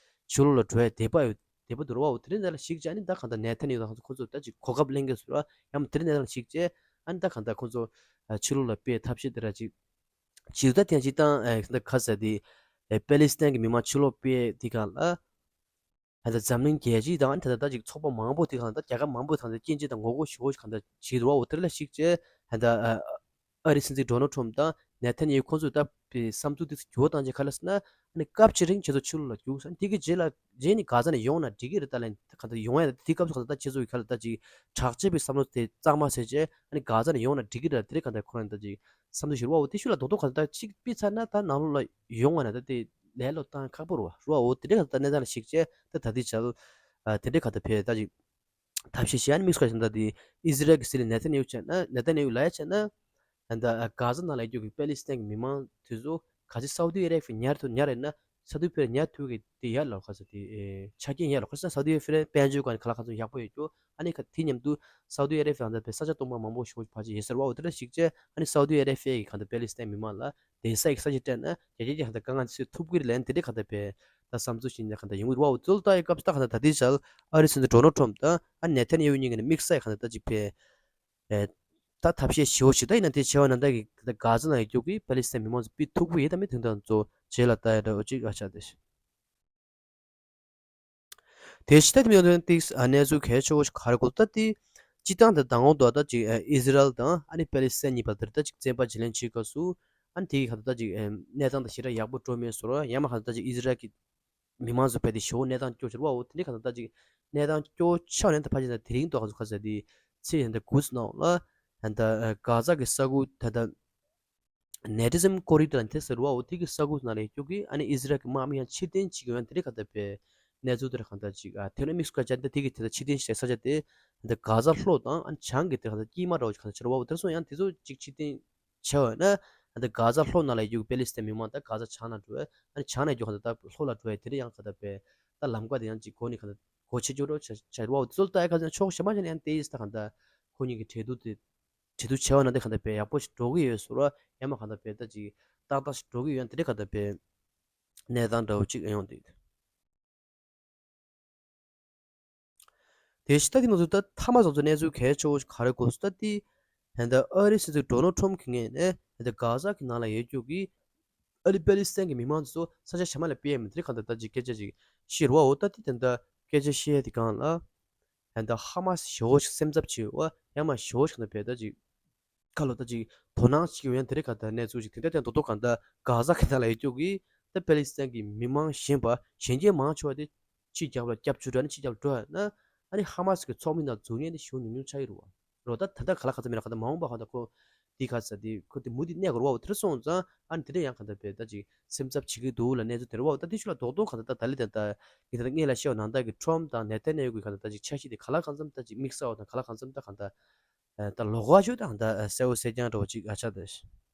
ཕྱི་ལོགས་ལ་འགྲོ་ཡ་དད་པ་ཡོད་དད་པ་འདུག་ར་བ། འོ་དེ་རིང་ད་ལ་ཞིག་ཅིག་ཨ་ནི་ད་ག་ད་ནེ་ཐན་ཡ་ཧུ་ད་ཁོང་ཚོ་ད་ཅིག་གོ་སྐབས་ལེན་གི་ཟེར་བ། ཡང་དེ་རིང་ནེ་ད་ལ་ཞིག་ཅིག་ཨ་ནི་ད་ག་ད་ཁོང་ཚོ་ཕྱི་ལོགས་ལ་དཔེ་ཐབས་ཤེས་དེ་ར་ཅིག་བྱེད་ད་དེ་ཅིག་ད་ག་ཟེར་དེ་པེ་ལི་སི་ཐན་གི་མི་མང་ཕྱི་ལོགས་དཔེ་དེ་ག་ལ། ད་ལྟ་འཛམ་གླིང་རྒྱལ་སྤྱི་དང་ད་ལྟ་ད་ཅིག་ཚོགས་པ་མང་པོ་དེ་གང་ད་རྒྱལ་ཁབ་མང་པོ་དང་ད་སྐྱོན་བརྗོད་དང་ངོ་རྒོལ་ཞེ་པོ་ཞིག་གང་ད་བྱེད་འདུག་བ། འོ་དེ་ལ་གཞིགས་བྱས་ད་ལྟ་ཨ་རི་སྲིད་འཛིན་ཌོ་ནལ་ཊམ་དང་ནེ་ཐན་ཡ་ཧུ་ཁོང་ཚོས་ད་བསམ་ཚུལ་དེ་ཚོ་འགྱུར་བ་བཏང་རྗེས་ག་ལ་ཟེར་ན་ཨ་ནི་སྐབས་ཕྱེད་རིང་ཁྱེད་ཚོ་ཕྱི་ལོགས་ལ་རྒྱུགས་ཟེར། དེ་གི་རྗེས་ལ་རྗེས་ནི་ག་ས་ནས་ཡོང་ན་འགྲིག་གི་རེད། ད་ལན་ག་ད་ཡོང་ཡ་ད་དེ་སྐབས་སུ་ག་ད་ད་ཁྱེད་ཚོ་གི་ག་ལ་ད་ཅིག་དྲག་ཆས་པའི་བསམ་བློ་དེ་གཙང་མ་ཟེར་བྱས་ཨ་ནི་ག་ས་ནས་ཡོང་ན་འགྲིག་གི་རེད། དེ་རེད་ག་ད་ཁོ་རང་ད་ཅིག་བསམ་ཚུལ་ཞུ་རུ་བ། འོ་དེ་ཤུ་ལ་རྡོག་རྡོག་ག་ད་གཅིག་པི་ཚར་ན་ད་ནང་ལོགས་ལ་ཡོང་བ་ན་ད་དེ་ལས་སློབ་བཏང་ཁག་པོ་རུ་བ་རུ་བ། འོ་དེ་འདྲའི་ག་ད་གནས་སྟངས་ལ་གཞིགས་བྱས་ད་ད་དེ་བྱ་ལ་དེ་འདྲའི་ག་ད་ཕེ་ད་ཅིག་ཐབས་ཤེས་བྱས་ཨ་ནི་དམིགས་སུ་བཀར་བཞིན་ད་དེ་ཨི་ཟི་རལ་གྱི་སྲིད་བློན་ནེ་ཐན་ཡ་ཧུ་བྱས་ན་ནེ་ཐན་ཡ་ཧུ་ལ་ཡ་བྱས་ན་ད་ག་ཟ་ནང་ལ་ཡོད་རྒྱུ་གི་པེ་ལི་སི་ཐན་གྱི་མི་མང་དེ་ཚོ་ག་ཚོད་སའུ་ཏི་ཨ་རེ་བྷི་ཉར་དུ་ཉར་ཡིན་ན། སའུ་ཏི་ཨ་རེ་བྷི་ཡ་ཉར་ཐུབ་ཀྱི་དེ་ཡར་ལ་ཁ་ས་དེ་ཆ་རྐྱེན་ཡར་ལ་ཁ་ས་སའུ་ཏི་ཨ་རེ་བྷི་ཡ་དཔལ་འབྱོར་སྒང་ནས་ག་ལ་གང་འཚམ་ཡག་པོ་ཡོད་རྒྱུ། ཨ་ནི་ཁ་དེ་མཉམ་དུ་སའུ་ཏི་ཨ་རེ་བྷི་ཡ་ད་ལྟ་བས་ས་ཆ་སྟོང་པ་མང་པོ་ཞེ་པོ་ཕར་ཅིག་ཡོད་ཟེར་བའོ། དེ་འདྲ་ཞིག་བྱས་ཨ་ནི་སའུ་ཏི་ཨ་རེ་བྷི་ཡ་གིས་ག་ད་པེ་ལི་སི་ཐན་མི་མང་ལ་བསྡད་ས་ཡི་ས་ཆ་སྤྲད་ན་རྒྱ་ཆེ་ཅིག་ག་ད་དཀའ་ངལ་སེལ་ཐུབ་ཀྱི་རེད་ལན་དེ་འདྲ་ག་ད་པས་ད་བསམ་ཚུལ་ཞིག་ནས་ག་ད་ཡོང་གི་རེད་བའོ། ཚུལ་ལྟ་ཡི་སྐབས་སུ་ད་ག་ད་ད་ལྟའི་ཆར་ཨ་རིའི་སྲིད་འཛིན་ཌོ་ནལ་ཊམ་དང་ཨ་ནེ་ཐན་ཡ་ཧུ་གཉིས་ཀྱི་དམིགས་བསལ་ག་ད་ད་ཅིག་པས། ཨེ། ད་ཐབས་ཤེས་ཞེ་པོ་ཞིག་ད་ཡིན་ན་དེ་བྱས་པ་ན་ད་གི་ད་གྷ་ཛ་ནང་ཡོད་རྒྱུ་གི་པེ་ལི་སི་ཐན་མི་མང་ཚོ་ཕུད་ཐུབ་ཀྱི་ཡོད་ད་མེད་དེ་འདྲ་ཚོ་རྗེས་ལ་ལྟ་ཡ་འདྲ་བོ་ཅིག་ཨ་ཆགས་བསྡད་ཤག་དེ་ཕྱི་ད་དེ་མིན་ཡང་ཏིག་ཨ་གནས་ཚུལ་གལ་ཆེ་བོ་ཞིག་ག་རེ་གོ་ད་དེ་སྤྱི་བཏང་དེ་མདང་དགོང་དུ་ད་ཅིག་ཨ་ཨི་ཟི་རལ་དང་ཨ་ནི་པེ་ལི་སི་ཐན་གཉིས་བར་དེར་ད་ཅིག་བཙན་པ་བརྗེ་ལེན་བྱེད་སྐབས་སུ་ཨ་ནི་དེ་གི་ཁ་ད་ད་ཅིག་ཨ་གནས་སྟངས་དང་ཞེ་དྲག་ཡག་པོ་འགྲོ་མེད་བཟོ་འདྲ་ཡང་མ་ག་ད་ད་ཅིག་ཨི་ཟི་རལ་གྱི་མི་མང་ཚོ་བས་དེ་ཞེ་པོ་གནས་སྟངས་སྐྱོ་ཆེ་བ་འོ་དེ་འདྲའི་ག་ད་ད་ཅིག་གནས་སྟངས་སྐྱོ་ཆེ་བ་ནས་ད་ཕ་ཅིག་ད་དེ་རིང་ཐོག་ཁ་ཚོ་ག་ཟེར་དེ་ཚེ་ཡང་ད་གུ་སི་ནང་ལ་ད་ད་གྷ་ཛ་གི་ས་ཁུལ་ད་ད་ནེ་ཏི་ཛམ་ཀོ་རི་ཌོར་ལ་དེ་ཟེར་བ་འོ་དེ་གི་ས་ཁུལ་ནང་ལ་ཡོད་རྒྱུ་གི་ཨ་ནི་ཨི་ཟི་རལ་གི་དམག་མི་ཡང་ཕྱིར་འཐེན་བྱེད་ཀྱི་ཡོད་དེ་འདྲའི་ག་ད་པའི་གནས་ཚུལ་དེ་ར་ག་ད་ཅིག་ཨ་དེ་ནས་དམིགས་སུ་བཀར་བྱས་ད་དེ་གི་དེ་ད་ཕྱིར་འཐེན་བྱེད་ས་ཆ་དེ་ད་གྷ་ཛ་ལྷོ་དང་ཨ་ནི་བྱང་གི་དེ་ག་ད་དཀྱིལ་མ་འདྲ་བོ་ཅིག་ག་ད་ཆེ་བ་འོ་དེ་སོང་ཡང་དེ་ཚོ་ཅིག་ཕྱིར་འཐེན་བྱས་པ་ན་ད་གྷ་ཛ་ལྷོ་ནང་ལ་ཡོད་པེ་ལི་སི་ཐན་མི་མང་ད་གྷ་ཛ་བྱང་ནང་འགྲོ་བས་ཨ་ནི་བྱང་ནས་རྒྱུ་ག་ད་ད་ལྷོ་ལ་འགྲོ་བས་དེ་རིང་ཡང་ག་ད་པས་ད་ལམ་ཀ་དེ་ཡང་ཅིག་སྒོ་ནས་ག་ད་གོ་ཆེ་ཆོ་འགྲོ་ཆ་ཆ་རུ་བ་འོ་དེ་ཚོ་ལ་ད་ག་ཚོད་ཕྱོགས་གཞན་པ་ཅན་ཡང་དེ་ཡིས་ད་ག་ད་ཁོ་གཉིས་ཀྱི་གྲོས་བསྡུར་དེ་གྲོས་བསྡུར་བྱས་པ་ན་དེ་ག་ད་པས་ཡག་པོ་ཞིག་འགྲོ་གི་ཡོད་ཟེར་བ་ཡང་མ་ག་ད་པས་ད་ཅིག་ཏག་ཏག་ཞིག་འགྲོ་གི་ཡོད་ཡང་དེ་རིང་ག་ད་པས་གནས་སྟངས་འདྲ་བོ་ཅིག་ཡོང་འདུག་དེ་བཞིན་ད་དེ་ང་ཚོ་ད་མཐའ་མ་ཚོ་ཚོ་གནས་ཚུལ་གལ་ཆེ་བོ་ཞིག་ག་རེ་གོ་སོང་ད་དེ། ད་ཨ་རིའི་སྲིད་འཛིན་ཌོ་ནལ་ཊམ་གྱི་ངོས་ནས་ད་གྷ་ཛ་གི་ནང་ལ་ཡོད་རྒྱུ་གི་ཨ་ནི་པེ་ལི་སི་ཐན་གྱི་མི་མང་ཚོ་ས་ཆ་གཞན་པ་ལ་སྤེལ་ཡ་མི་དེ་གང་ལྟར་ད་ཅིག་སྐད་ཆ་ཅིག་བཤད་རུ་བ་འོ་ད་དེ་ད་ལྟ་སྐད་ཆ་བཤད་དེ་གང་ལ་ད་ལྟ་ཧ་མ་སི་ཞེ་བོ་ཞིག་སེམས་འཚབ་བྱེད་འོ་ཡང་མ་ཞེ་བོ་ཞིག་ད་བས་ད་ཅིག་ཁ་ལོ་ད་ཅིག་དོ་སྣང་ཞིག་ཡོད་ཡང་དེ་རིང་ག་ད་གནས་ཚུལ་ཞིག་དེ་འདྲ་དེ་མདོ་མདོ་གང་ལྟར་གྷ་ཛ་གི་ནང་ལ་ཡོད་རྒྱུ་གི་ད་པེ་ལི་སི་ཐན་གྱི་མི་མང་གཞན་པ་གཞན་སྐྱེས་མང་ཆེ་བ་དེ་ཕྱི་རྒྱལ་ཁབ་ལ་སྐྱབས་བཅོལ་འགྲོ་ནས་ཕྱི་རྒྱལ་ཁབ་འགྲོ་ཡ་ན་ཨ་ནི་ཧ་མ་སི་གི་ཚོགས་མི་ནང་འཛུལ་མཁན་དེ་ཞེ་པོ་ཉུང་ཉུང་ཆགས་ཀྱི་རེད་བ། རོ་ད་ད་ལྟ་ག་ལ་ག་ཚོད་མེད་ན་ག་ད་མ་འོངས་པ་ག་ད་ཁོ་དེ་ག་ཚོད་དེ་ཁོ་དེ་མུ་དེ་གནས་དགོས་རེད་བ། དེ་རེད་སོང་ཙང་ཨ་ནི་དེ་འདྲ་ཡང་ག་ད་བས་ད་ཅིག་སེམས་འཚབ་བྱེད་ཀྱི་འདུག་ལ་གནས་ཚུལ་དེ་རེད་བ། ད་དེ་ཤུ་ལ་རྡོག་རྡོག་ག་ད་ད་ད་ལི་ད་ད་ཡིན་ད་ད་སྔས་ལ་བཤད་པ་ནང་ལྟར་གི་ཊམ་དང་ནེ་ཐན་ཡ་ཧུ་གི་ག་ད་ད་ཅིག་འཆར་གཞི་དེ་ག་ལ་གང་འཚམ་ད་ཅིག་དམིགས་བསལ་བ་དང་ག་ལ་གང་འཚམ་ད་ག་ད་ད་ལོགས་ཀ་ཞུ་ད་ག་ད་གསལ་བོ་གསལ་རྐྱང་འདྲ་བོ་ཅིག་ཨ་ཆགས་ད།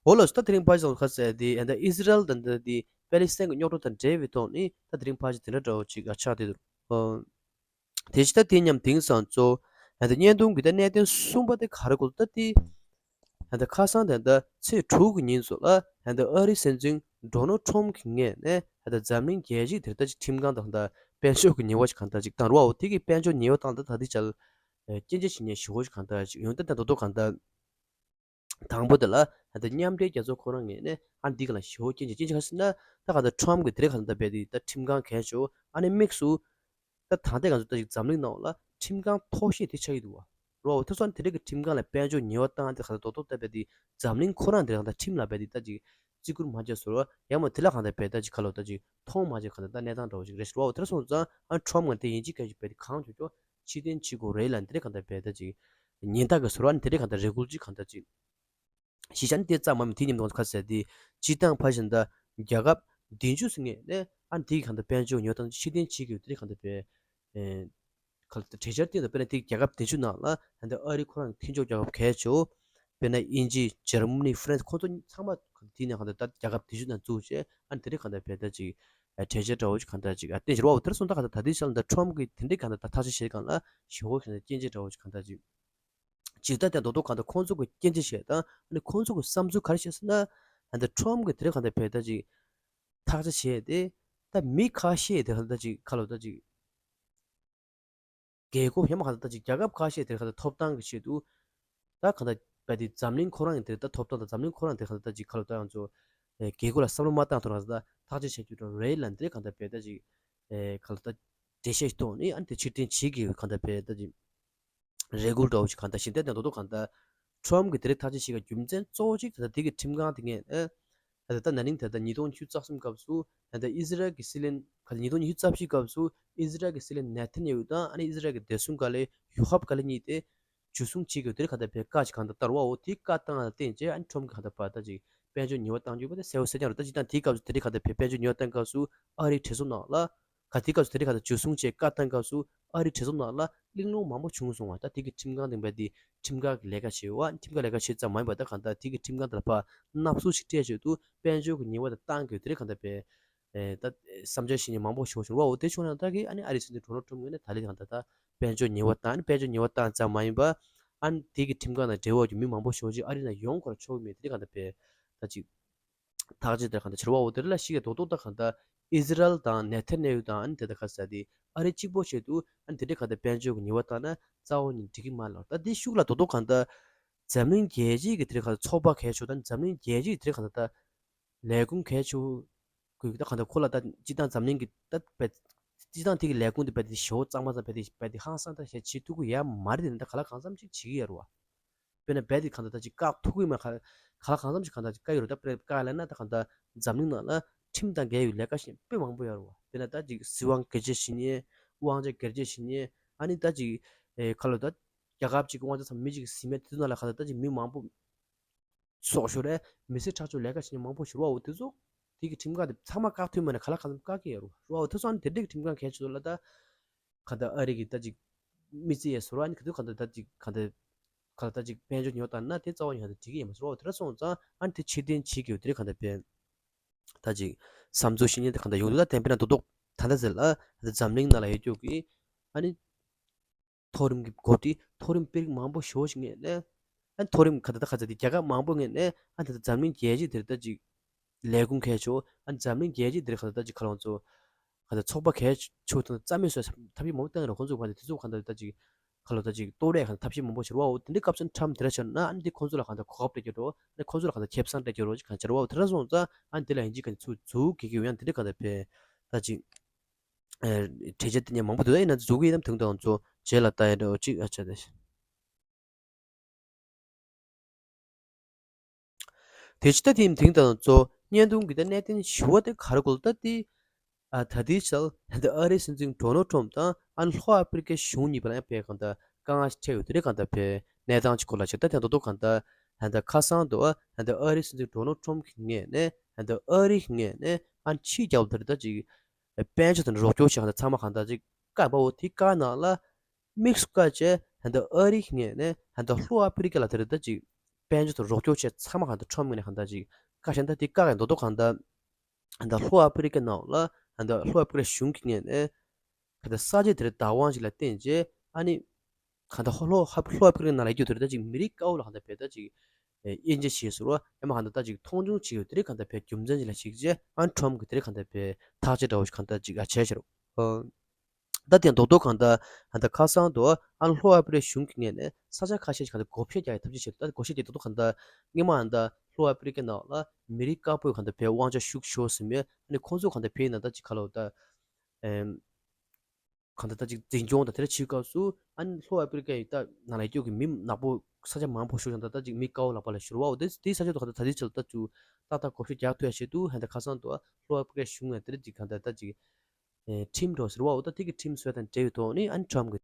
འོ་ལགས་སོ། ད་དེ་རིང་ཕལ་ཆེར་ཁ་གསལ་དེ་ཨ་ད་ཨི་ཟི་རལ་དང་ད་དེ་པེ་ལི་སི་ཐན་གྱི་རྙོག་དྲ་དང་འབྲེལ་བའི་ཐོག་ནས་ད་དེ་རིང་ཕལ་ཆེར་དེ་འདྲ་འདྲ་བོ་ཅིག་ཨ་ཆགས་བསྡད་འདུག་ཨོ། དེ་བཞིན་ད་དེ་མཉམ་དེང་སང་གཙོ་ཨ་ད་བརྙན་ཐུང་གི་ད་གནད་དོན་གསུམ་པ་དེ་ག་རེ་གོ་ད་དེ་ཨ་ད་ཁ་སང་དེ་ད་ཚེས་དྲུག་གི་ཉིན་ཚོ་ལ་ཨ་ད་ཨ་རིའི་སྲིད་འཛིན་ཌོ་ནལ་ཊམ་གྱི་ངོས་ནས་ཨ་ད་འཛམ་གླིང་རྒྱལ་སྤྱིའི་དེ་ད་ཅིག་ཁྲིམས་ཁང་དང་ད་དཔལ་འབྱོར་གྱི་ཉེས་པ་ཞིག་གང་ད་ཅིག་བཏང་རུ་བའོ། དེ་གི་དཔལ་འབྱོར་ཉེས་པ་བཏང་ད་ད་དེ་ཅལ་རྐྱེན་ཅི་ཞིག་ཉེ་ཞུ་བ་ཞིག་གང་ལྟར་ཞིག་ཡོང་ད་ལྟ་མདོ་མདོ་གང་ལྟར། དང་པོ་དེ་ལ་ད་ལྟ་མཉམ་འབྲེལ་རྒྱལ་ཚོགས་ཁོ་རང་ངོས་ནས་ཨ་འདི་ག་ལ་ཞེ་པོ་རྐྱེན་ཅི་རྐྱེན་ཅི་ག་ཟེར་ན་ད་གང་ལྟར་ཊམ་གི་དེ་རིང་གང་ལྟར་བས་དེ་ད་ཁྲིམས་ཁང་གལ་ཆེ་ཨ་ནི་དམིགས་སུ་ད་ད་ལྟ་གང་ཚོད་ད་ཅིག་འཛམ་གླིང་ནང་ལ་ཁྲིམས་ཁང་མཐོ་ཤོས་དེ་ཆགས་ཀྱི་འདུག་བ། རོ་དེ་སོང་དེ་རིང་གི་ཁྲིམས་ཁང་ལ་དཔལ་འབྱོར་ཉེས་པ་བཏང་དེ་གང་ལྟར་རྡོག་རྡོག་ལྟ་བས་དེ་འཛམ་གླིང་ཁོ་རང་དེ་རིང་གང་ལྟར་ཁྲིམས་ལ་བས་དེ་ད་ཅིག་བརྩི་བཀུར་མ་བྱས་བཟོ་རོ་ཡང་མ་དེ་ལ་གང་ལྟར་བས་ད་ཅིག་ག་ལོ་ད་ཅིག་མཐོང་མ་བྱས་གང་ལྟར་ད་གནས་སྟངས་འདྲ་བོ་ཞིག་རེད་ཤག་རོ། དེ་སོང་ཙང་ཨ་ཊམ་ང་དེ་ཡིན་གཅིག་གལ་ཆེ་བས་དེ་གང་བྱུང་ཆོག་ཕྱིར་འཐེན་བྱེད་དགོས་རེད་ལ་འདི་རེད་གང་ལྟར་བས་ད་ཅིག་ཉིན་ལྟར་གི་ཟུར་བ་ནི་འདི་རེད་གང་ལྟར་རེ་སྐུལ་ཅིག་གང་ལྟར་ཅིག་གཞི་ཆ་ནི་དེ་ཙམ་མ་མི་དེ་ཉིན་མོ་ཁ་གསལ་དེ་སྤྱི་བཏང་ཕ་ཞིན་ད་རྒྱལ་ཁབ་བདུན་ཅུ་ཟིན་ངེས་ནས་ཨ་འདི་གང་ལྟར་དཔལ་འབྱོར་ཉོ་སྟངས་ཕྱིར་འཐེན་བྱེད་དགོས་འདི་རེད་གང་ལྟར་བས་ཨེ་གང་ལྟར་གྲོས་འཆར་དེ་དང་དཔེར་ན་དེ་རྒྱལ་ཁབ་བདུན་ཅུ་ནང་ལ་ད་ལྟ་ཨ་རི་ཁོ་རང་མཐུན་ཕྱོགས་རྒྱལ་ཁབ་གལ་ཆེ་བོ་དཔེར་ན་དབྱིན་ཇི་འཇར་མ་ནི་ཧྥ་རན་སི་ཁོ་ཚོ་ཚང་མ་དེ་ནས་གང་ལྟར་ད་རྒྱལ་ཁབ་བདུན་ཅུ་ནང་བཙུགས་བྱས་ཨ་འདི་རེད་གང་ལྟར་བས་ད་ཅིག་གྲོས་འཆར་འདྲ་བོ་ཅིག་གང་ལྟར་ཅིག་ཨ་བསྟན་བཞིན་རོགས་དེར་སོང་ད་གང་ལྟར་ད་ལྟའི་ཆར་ལ་ད་ཊམ་གི་དེ་འདྲའི་གང་ལྟར་ད་ཐག་གཅོད་བྱེད་གང་ལ་ཞེ་བོ་གང་ལྟར་སྐྱོན་ཆ་འདྲ་བོ་ཅིག་གང་ལྟར་ཅིག་ཇི་ལྟར་ཀྱང་རྡོག་རྡོག་གང་ལྟར་ཁོང་ཚོ་གི་སྐྱོན་ཆ་བཤད་དང་ཨ་ནི་ཁོང་ཚོ་གི་བསམ་ཚུལ་ག་རེ་བཤད་ཟེར་ན་ཨ་ད་ཊམ་གི་དེ་རིང་གང་ལྟར་བས་ད་ཅིག་ཐག་གཅོད་བྱས་ཏེ་ད་མི་ཁ་ཤས་དེ་གང་ལྟར་ཅིག་ཁ་ལོ་ད་ཅིག་རྒྱལ་སྒོ་ཡང་མ་གང་ལྟར་ད་ཅིག་རྒྱལ་ཁབ་ཁ་ཤས་དེ་གང་ལྟར་ཐོབ་ཐང་གི་ཆེད་དུ་ད་གང་ལྟར་བས་དེ་འཛམ་གླིང་ཁོ་རང་ཡིན་དེ་ད་ཐོབ་ཐང་དང་འཛམ་གླིང་ཁོ་རང་དེ་གང་ལྟར་ད་ཅིག་ཁ་ལོ་ད་ཡང་ཚོ་རྒྱལ་སྒོ་ལ་བསམ་བློ་མ་བཏང་ཐོག་རང་ད་ཐག་གཅོད་བྱེད་རྒྱུ་འདྲ་རེད་ལ་འདི་རེད་གང་ལྟར་བས་ད་ཅིག་གང་ལྟར་འགྲེལ་བཤད་ཐོག་ནས་ཨ་ནི་དེ་ཕྱིར་འཐེན་བྱེད་དགོས་གང་ལྟར་བས་ད་ཅིག་རེ་སྐུལ་འདྲ་བོ་ཞིག་གང་ལྟར་ཞིག་བསྟན་ནས་མདོག་མདོག་གང་ལྟར་ཊམ་གྱིས་དེ་རིང་ཐག་གཅོད་བྱེད་པའི་རྒྱུ་མཚན་གཙོ་བོ་གཅིག་ད་ལྟ་དེ་གི་ཁྲིམས་ཁང་དེ་ངས་ཨ་ད་ལྟ་ན་ནིང་ད་ལྟ་ཉིས་སྟོང་ཉི་ཤུ་རྩ་གསུམ་སྐབས་སུ་ད་ལྟ་ཨི་ཟི་རལ་གྱི་སྲིད་བློན་ག་ལ་ཉིས་སྟོང་ཉི་ཤུ་རྩ་བཞི་སྐབས་སུ་ཨི་ཟི་རལ་གྱི་སྲིད་བློན་ནེ་ཐན་ཡ་ཧུ་དང་ཨ་ནི་ཨི་ཟི་རལ་གྱི་བདེ་སྲུང་བཀའ་བློན་ཡོ་ཧབ་ག་ལ་གཉིས་ཏེ་འཇུ་བཟུང་བྱེད་དགོས་དེ་རིང་གང་ལྟར་བས་བཀའ་ཅིག་གང་ལྟར་བསྟར་བའོ། དེའི་བཀའ་བཏང་ལ་བརྟེན་བྱས་ཨ་ནི་ཊམ་གྱིས་གང་ལྟར་བ་ད་ཅིག་དཔལ་འབྱོར་ཉེས་པ་བཏང་རྒྱུ་བ་དེ་གསལ་བོ་གསལ་རྐྱང་རེད། ད་ཅིག་དང་དེའི་སྐབས་སུ་དེ་རིང་གང་ལྟར་བས་དཔལ་འབྱོར་ཉེས་པ་བཏང་སྐབས་སུ་ཨ་རིའི་གྲོས་ཚོགས་ནང་ལ། ག་དེ་སྐབས་སུ་དེ་རིང་གང་ལྟར་འཇུ་བཟུང་བྱས་བཀའ་བཏང་སྐབས་སུ་ཨ་རིའི་གྲོས་ཚོགས་ནང་ལ་གླེང་སློང་མང་པོ་བྱུང་སོང་བ། ད་དེ་གི་ཁྲིམས་ཁང་དེ་བས་དེ་ཁྲིམས་ཁང་གི་ལས་ཀ་བྱེད་པ། ཁྲིམས་ཁང་ལས་ཀ་བྱེད་ཙམ་མ་ཡིན་པ་ད་གང་ལྟར་དེ་གི་ཁྲིམས་ཁང་དེ་ལ་ཕར་མནར་གསོ་ཞིག་སྤྲད་བྱས་འདུག་དཔལ་འབྱོར་གྱི་ཉེས་པ་དེ་བཏང་དགོས། དེ་རིང་གང་ལྟར་བས་ཨེ་ད་བསམ་འཆར་བྱེད་མཁན་མང་པོ་ཞིག་བྱུང་བ། འོ་དེ་བྱུང་ན་ད་གི་ཨ་ནི་ཨ་རིའི་སྲིད་འཛིན་ཌོ་ནལ་ཊམ་ངོས་ནས་ད་ལན་གང་ལྟར་ད་དཔལ་འབྱོར་ཉེས་པ་བཏང་། ཨ་ནི་དཔལ་འབྱོར་ཉེས་པ་བཏང་ཙམ་མ་ཡིན་པ་ཨ་ནི་དེ་གི་ཁྲིམས་ཁང་དང་འབྲེལ་བ་ཡོད་ཀྱི་མི་མང་པོ་ཞིག་ཅིག་ཨ་རི་ནང་ཡོང་དགོས་ཆོག་གི་མེད། དེ་རིང་གང་ལྟར་བས་ད་ཅིག་ཐག་གཅོད་དེར་གང་ལྟར་བྱེད་རོགས། འོ་དེ་ལ་ཞིག་གི་རྡོག་རྡོག་ད་གང་ལྟར་ཨི་ཟི་རལ་དང་ནེ་ཐན་ཡ་ཧུ་དང་ཨ་ནི་དེ་དག་ཁ་ས་དེ་ཨ་རི་གཅིག་པོ་བྱས་འདུག་ཨ་ནི་དེ་འདྲའི་གང་ལྟར་དཔལ་འབྱོར་གྱི་ཉེས་པ་བཏང་ན་རྩ་བ་ནས་འགྲིག་གི་མ་རེད་ལབ། ད་དེ་ཤུགས་ལ་རྡོག་རྡོག་གང་ལྟར་འཛམ་གླིང་རྒྱལ་སྤྱིའི་གི་དེ་རིང་གང་ལྟར་ཚོགས་པ་གལ་ཆེ་ཤོས་དང་འཛམ་གླིང་རྒྱལ་སྤྱིའི་དེ་རིང་གང་ལྟར་ལས་ཁུངས་གལ་ཆེ་ཤོས་ཀྱི་ད་གང་ལྟར་ཁོ་ལ་ད་སྤྱི་བཏང་འཛམ་གླིང་གི་ད་བས་སྤྱི་བཏང་དེ་གི་ལས་ཁུངས་དེ་བས་དེ་ཞེ་པོ་གཙང་མ་ཙང་བས་དེ་བས་དེ་ཧང་སང་ད་བྱས་བྱེད་ཐུབ་ཀྱི་ཡ་མ་རེད། དེ་ནི་ད་ག་ལ་གང་འཚམ་ཅིག་བྱེད་ཀྱི་ཡོད་རེད་བ། དཔེར་ན་རྦད་དེ་གང་ལྟར་ད་ཅིག་བཀག་ཐུབ་ཀྱི་མ་ག་ག་ལ་གང་འཚམ་ཞིག་གང་ལྟར་ཅིག་བཀག་ཡོད་རེད། ད་དཔེར་བཀག་ལབ་ན་ད་གང་ལྟར་འཛམ་གླིང་ནང་ལ་ཁྲིམས་དང་འགལ་བའི་ལས་ཀ་བྱེད་མཁན་དཔེ་མང་པོ་ཡོད་རེད་བ། དཔེར་ན་ད་ཅིག་སྲིད་དབང་སྒེར་གཅོད་བྱེད་མཁན། དབང་ཆ་སྒེར་གཅོད་བྱེད་མཁན། ཨ་ནི་ད་ཅིག་ཨེ་ག་ལ་ད་རྒྱལ་ཁབ་ཅིག་གི་དབང་ཆ་ཚང་མ་མི་གཅིག་གིས་ཟིན་མེད། དེ་ཚོ་ནང་ལ་གང་ལྟར་ད་ཅིག་མི་མང་པོ་སྲོག་ཤོར་རེད། མི་སེར་ཁྲག་སྦྱོར་ལས་ཀ་བྱེད་མཁན་མང་པོ་ཞིག་རེད་བ། འོ་དེ་ཚོ་དེ་གི་ཁྲིམས་ཁང་དེ་ཚང་མ་བཀག་ཐུབ་མ་ནས་ག་ལ་གང་འཚམ་བཀག་གི་ཡོད་རེད་བ། འོ་དེ་ཚོ་ཨ་ནི་དེ་འདྲའི་ཁྲིམས་ཁང་གལ་ཆེ་ཤོས་ལ་ད་ག་ད་ཨ་རི་གི་ད་ཅིག་མི་རྩིས་ཡས་ཟུར་པ་ཨ་ནི་ག་དུས་གང་ལྟར་ད་ཅིག་གང་ལྟར་ག་ལ་ད་ཅིག་དཔལ་འབྱོར་ཉོ་བཏང་ན་དེ་རྩ་བ་ཉིད་ནས་འགྲིག་གི་ཡོད་མ་རེད། འོ་དེ་འདྲ་སོང་ཙང་ཨ་ནི་དེ་ཕྱིར་འཐེན་བྱེད་ཀྱི་ཡོད། དེ་རིང་གང་ལྟར་བས་ད་ཅིག་བསམ་ཚུལ་བཤད་མཁན་དེ་གང་ལྟར་ཡོང་དུས་ད་དེ་དཔེར་ན་རྡོག་རྡོག་ད་ལྟ་ཟེར་ལ་ད་འཛམ་གླིང་ནང་ལ་ཡོད་རྒྱུ་གི་ཨ་ནི་མཐོ་རིམ་གྱི་འགོ་ཁྲིད། མཐོ་རིམ་དཔོན་རིགས་མང་པོ་ཞེ་པོ་ཞིག་ངོས་ནས་ཨ་མཐོ་རིམ་ག་ད་ད་ག་ཚ་དེ་རྒྱལ་ཁབ་མང་པོ་ངོས་ནས་ཨ་ད་ད་འཛམ་གླིང་རྒྱལ་སྤྱི་དེར་ད་ཅིག་ལས་ཁུངས་གལ་ཆེ་ཤོས། ཨ་འཛམ་གླིང་རྒྱལ་སྤྱི་དེར་ག་ད་ད་ཅིག་ཁ་ལོང་ཚོ་ག་ད་ཚོགས་པ་གལ་ཆེ་ཤོས་དང་རྩ་མེད་བཟོ་ཐབས་ཤེས་མང་པོ་བཏང་རེད། ཁོང་ཚོ་ག་ད་དེ་ཚོ་ག་ད་ད་ཅིག་ཁ་ལོ་ད་ཅིག་གཏོར་རེས་ག་ད་ཐབས་ཤེས་མང་པོ་བྱེད་རེད་བ། འོ་དེ་འདྲའི་སྐབས་སུ་ཁྲམ་དེ་འདྲ་བྱས་ན་ཨ་ནི་དེ་ཁོང་ཚོ་ལ་ག་ད་གོ་སྐབས་སྤྲད་རྒྱུ་རེད། ཨ་ནི་ཁོང་ཚོ་ལ་ག་ད་ཁེ་བཟང་སྤྲད་རྒྱུ་རེད། ཅིག་ག་བྱེད་རེད་བ། འོ་དེ་འདྲ་སོང་ཙང་ཨ་ནི་དེ་ལ་ཡིན་གཅིག་ག་ཚུར་འཛུགས་དགོས་ཀྱི་ཡོད། ཡང་དེ་འདྲའི་ག་ད་བས་ད་ཅིག་གྲོས་ཆོད་དེ་ནས་མང་པོ་འདུག་ད་ཡིན་ན་འཛུགས་ཀྱི་ཡིན་ནམ་དུང་དང་ཚོ་རྗེས་ལ་ལྟ་ཡ་འདྲ་བོ་ཅིག་ཨ་ཆ་དེ། དེ་ཅི་ད་དེའི་དེང་དང་ཚོ་བརྙན་ཐུང་གི་ད་གནད་དོན་ཞུ་བ་དེ་ག་རེ་གོ་ལ་ད་དེ། ཨ་ད་དེའི་ཆར་ད་ཨ་རིའི་སྲིད་འཛིན་ཌོ་ནལ་ཊམ་དང་ཨ་ལྷོ་ཨ་ཕི་རི་ཀའི་གཞུང་གཉིས་བར་ལ་ཡང་དཔེ་གང་ལྟར་དཀའ་ངལ་ཞིག་འཕྲད་ཡོད། དེ་རིང་གང་ལྟར་བས་གནས་སྟངས་ཅིག་སྐོར་ལ་ཅིག་ད་དེ་མདོ་མདོ་གང་ལྟར་ད་ཁ་སང་དུ་ཨ་ད་ཨ་རིའི་སྲིད་འཛིན་ཌོ་ནལ་ཊམ་གྱི་ངོས་ནས་ད་ཨ་རི་གི་ངོས་ནས་ཨ་ཕྱི་རྒྱལ་ཁབ་དེར་ད་ཅིག་དཔལ་འབྱོར་དང་རོགས་སྐྱོར་བྱེད་ག་ད་ཚང་མ་ག་ད་ཅིག་བཀག་པ་འོ་དེ་བཀག་ནང་ལ་དམིགས་སུ་བཀར་བྱས་ད་ཨ་རི་གི་ངོས་ནས་ད་ལྷོ་ཨ་ཕི་རི་ཀ་ལ་དེར་ད་ཅིག་དཔལ་འབྱོར་དང་རོགས་སྐྱོར་བྱས་ཚང་མ་ག་ད་ཊམ་ངོས་ནས་ག་ད་ཅིག་བཀག་བཞག་ད་དེ་བཀག་ཡང་མདོ་མདོ་ག་ད་ད་ལྷོ་ཨ་ཕི་རི་ཀ་ནང་ལ་ད་ལྷོ་ཨ་ཕི་རི་ཀ་གཞུང་གི་ངོས་ནས་ག་ད་ས་ཆ་དེར་བདག་དབང་ཞིག་ལ་བརྟེན་བྱས་ཨ་ནི་ག་ད་ལྷོ་ལྷོ་ལྷོ་ཨ་ཕི་རི་ཀ་ནང་ལ་ཡོད་དུས་ད་ཅིག་མི་རིགས་དཀར་པོ་ལ་ག་ད་བས་ད་ཅིག་དབྱེ་འབྱེད་བྱས་ཟེར་བ་ཡང་མ་ག་ད་ད་ཅིག་མཐོང་ཆུང་བྱེད་ཡོད། དེ་རིང་ག་ད་བས་རྒྱུ་མཚན་ཅིག་ལ་གཞིགས་བྱས་ཨ་ཊམ་གི་དེ་རིང་ག་ད་བས་ཐག་གཅོད་འདྲ་བོ་ཞིག་ག་ད་ཅིག་ཨ་བྱས་ཤེ་རོ། ད་དེ་མདོ་མདོ་གང་ལྟར་ད་ཁ་སང་དུ་ཨ་ལྷོ་ཨ་ཕི་རི་ཀའི་གཞུང་གི་ངོས་ནས་ས་ཆ་ཁ་ཤས་ཤིག་གང་ལྟར་བགོ་བཤའ་རྒྱག་ཡའི་ཐབས་ཤེས་བྱེད་འདུག་ད་བགོ་བཤའ་རྒྱག་མདོ་མདོ་གང་ལྟར་སྔོན་མ་ད་ལྷོ་ཨ་ཕི་རི་ཀའི་ནང་ལ་མི་རིགས་དཀར་པོའི་གང་ལྟར་བའི་དབང་ཆ་ཤུགས་ཤོར་ཟིན་པས་ཨ་ནི་ཁོང་ཚོ་གང་ལྟར་བའི་ནང་ད་ཅིག་ག་ལ་ད་ཨེམ་གང་ལྟར་ད་ཅིག་འཛིན་སྐྱོང་དང་དེ་འདྲ་བྱེད་སྐབས་སུ་ཨ་ནི་ལྷོ་ཨ་ཕི་རི་ཀའི་ད་ནང་ལ་སྐྱོད་ཀྱི་མི་ནག་པོ་ས་ཆ་མང་པོ་ཤོར་ཀྱང་ད་ད་ཅིག་མི་དཀར་པོ་ལག་པ་ལ་ཤོར་བ་འོ་དེ་དེའི་ས་ཆ་དུ་གང་ལྟར་ད་དེའི་ཆེད་ལ་ད་ཅིག་ཏག་ཏག་བགོ་བཤའ་རྒྱག་ཐུབ་ཡ་ཆེད་དུ་ཧན་ད་ཁ་སང་དུ་ལྷོ་ཨ་ཕི་རི་ཀའི་གཞུང་ནས་དེ་འདྲ་ཅིག་གང་ལྟར་ད་ཅིག་ཨེ་ཁྲིམས་འགྲོ་ཟེར་བ་འོ་ད་དེ་གི་ཁྲིམས་བཟོས་དང་འབྲེལ་བའི་ཐོག་ནས་ཨ་ནི་ཊམ་གི་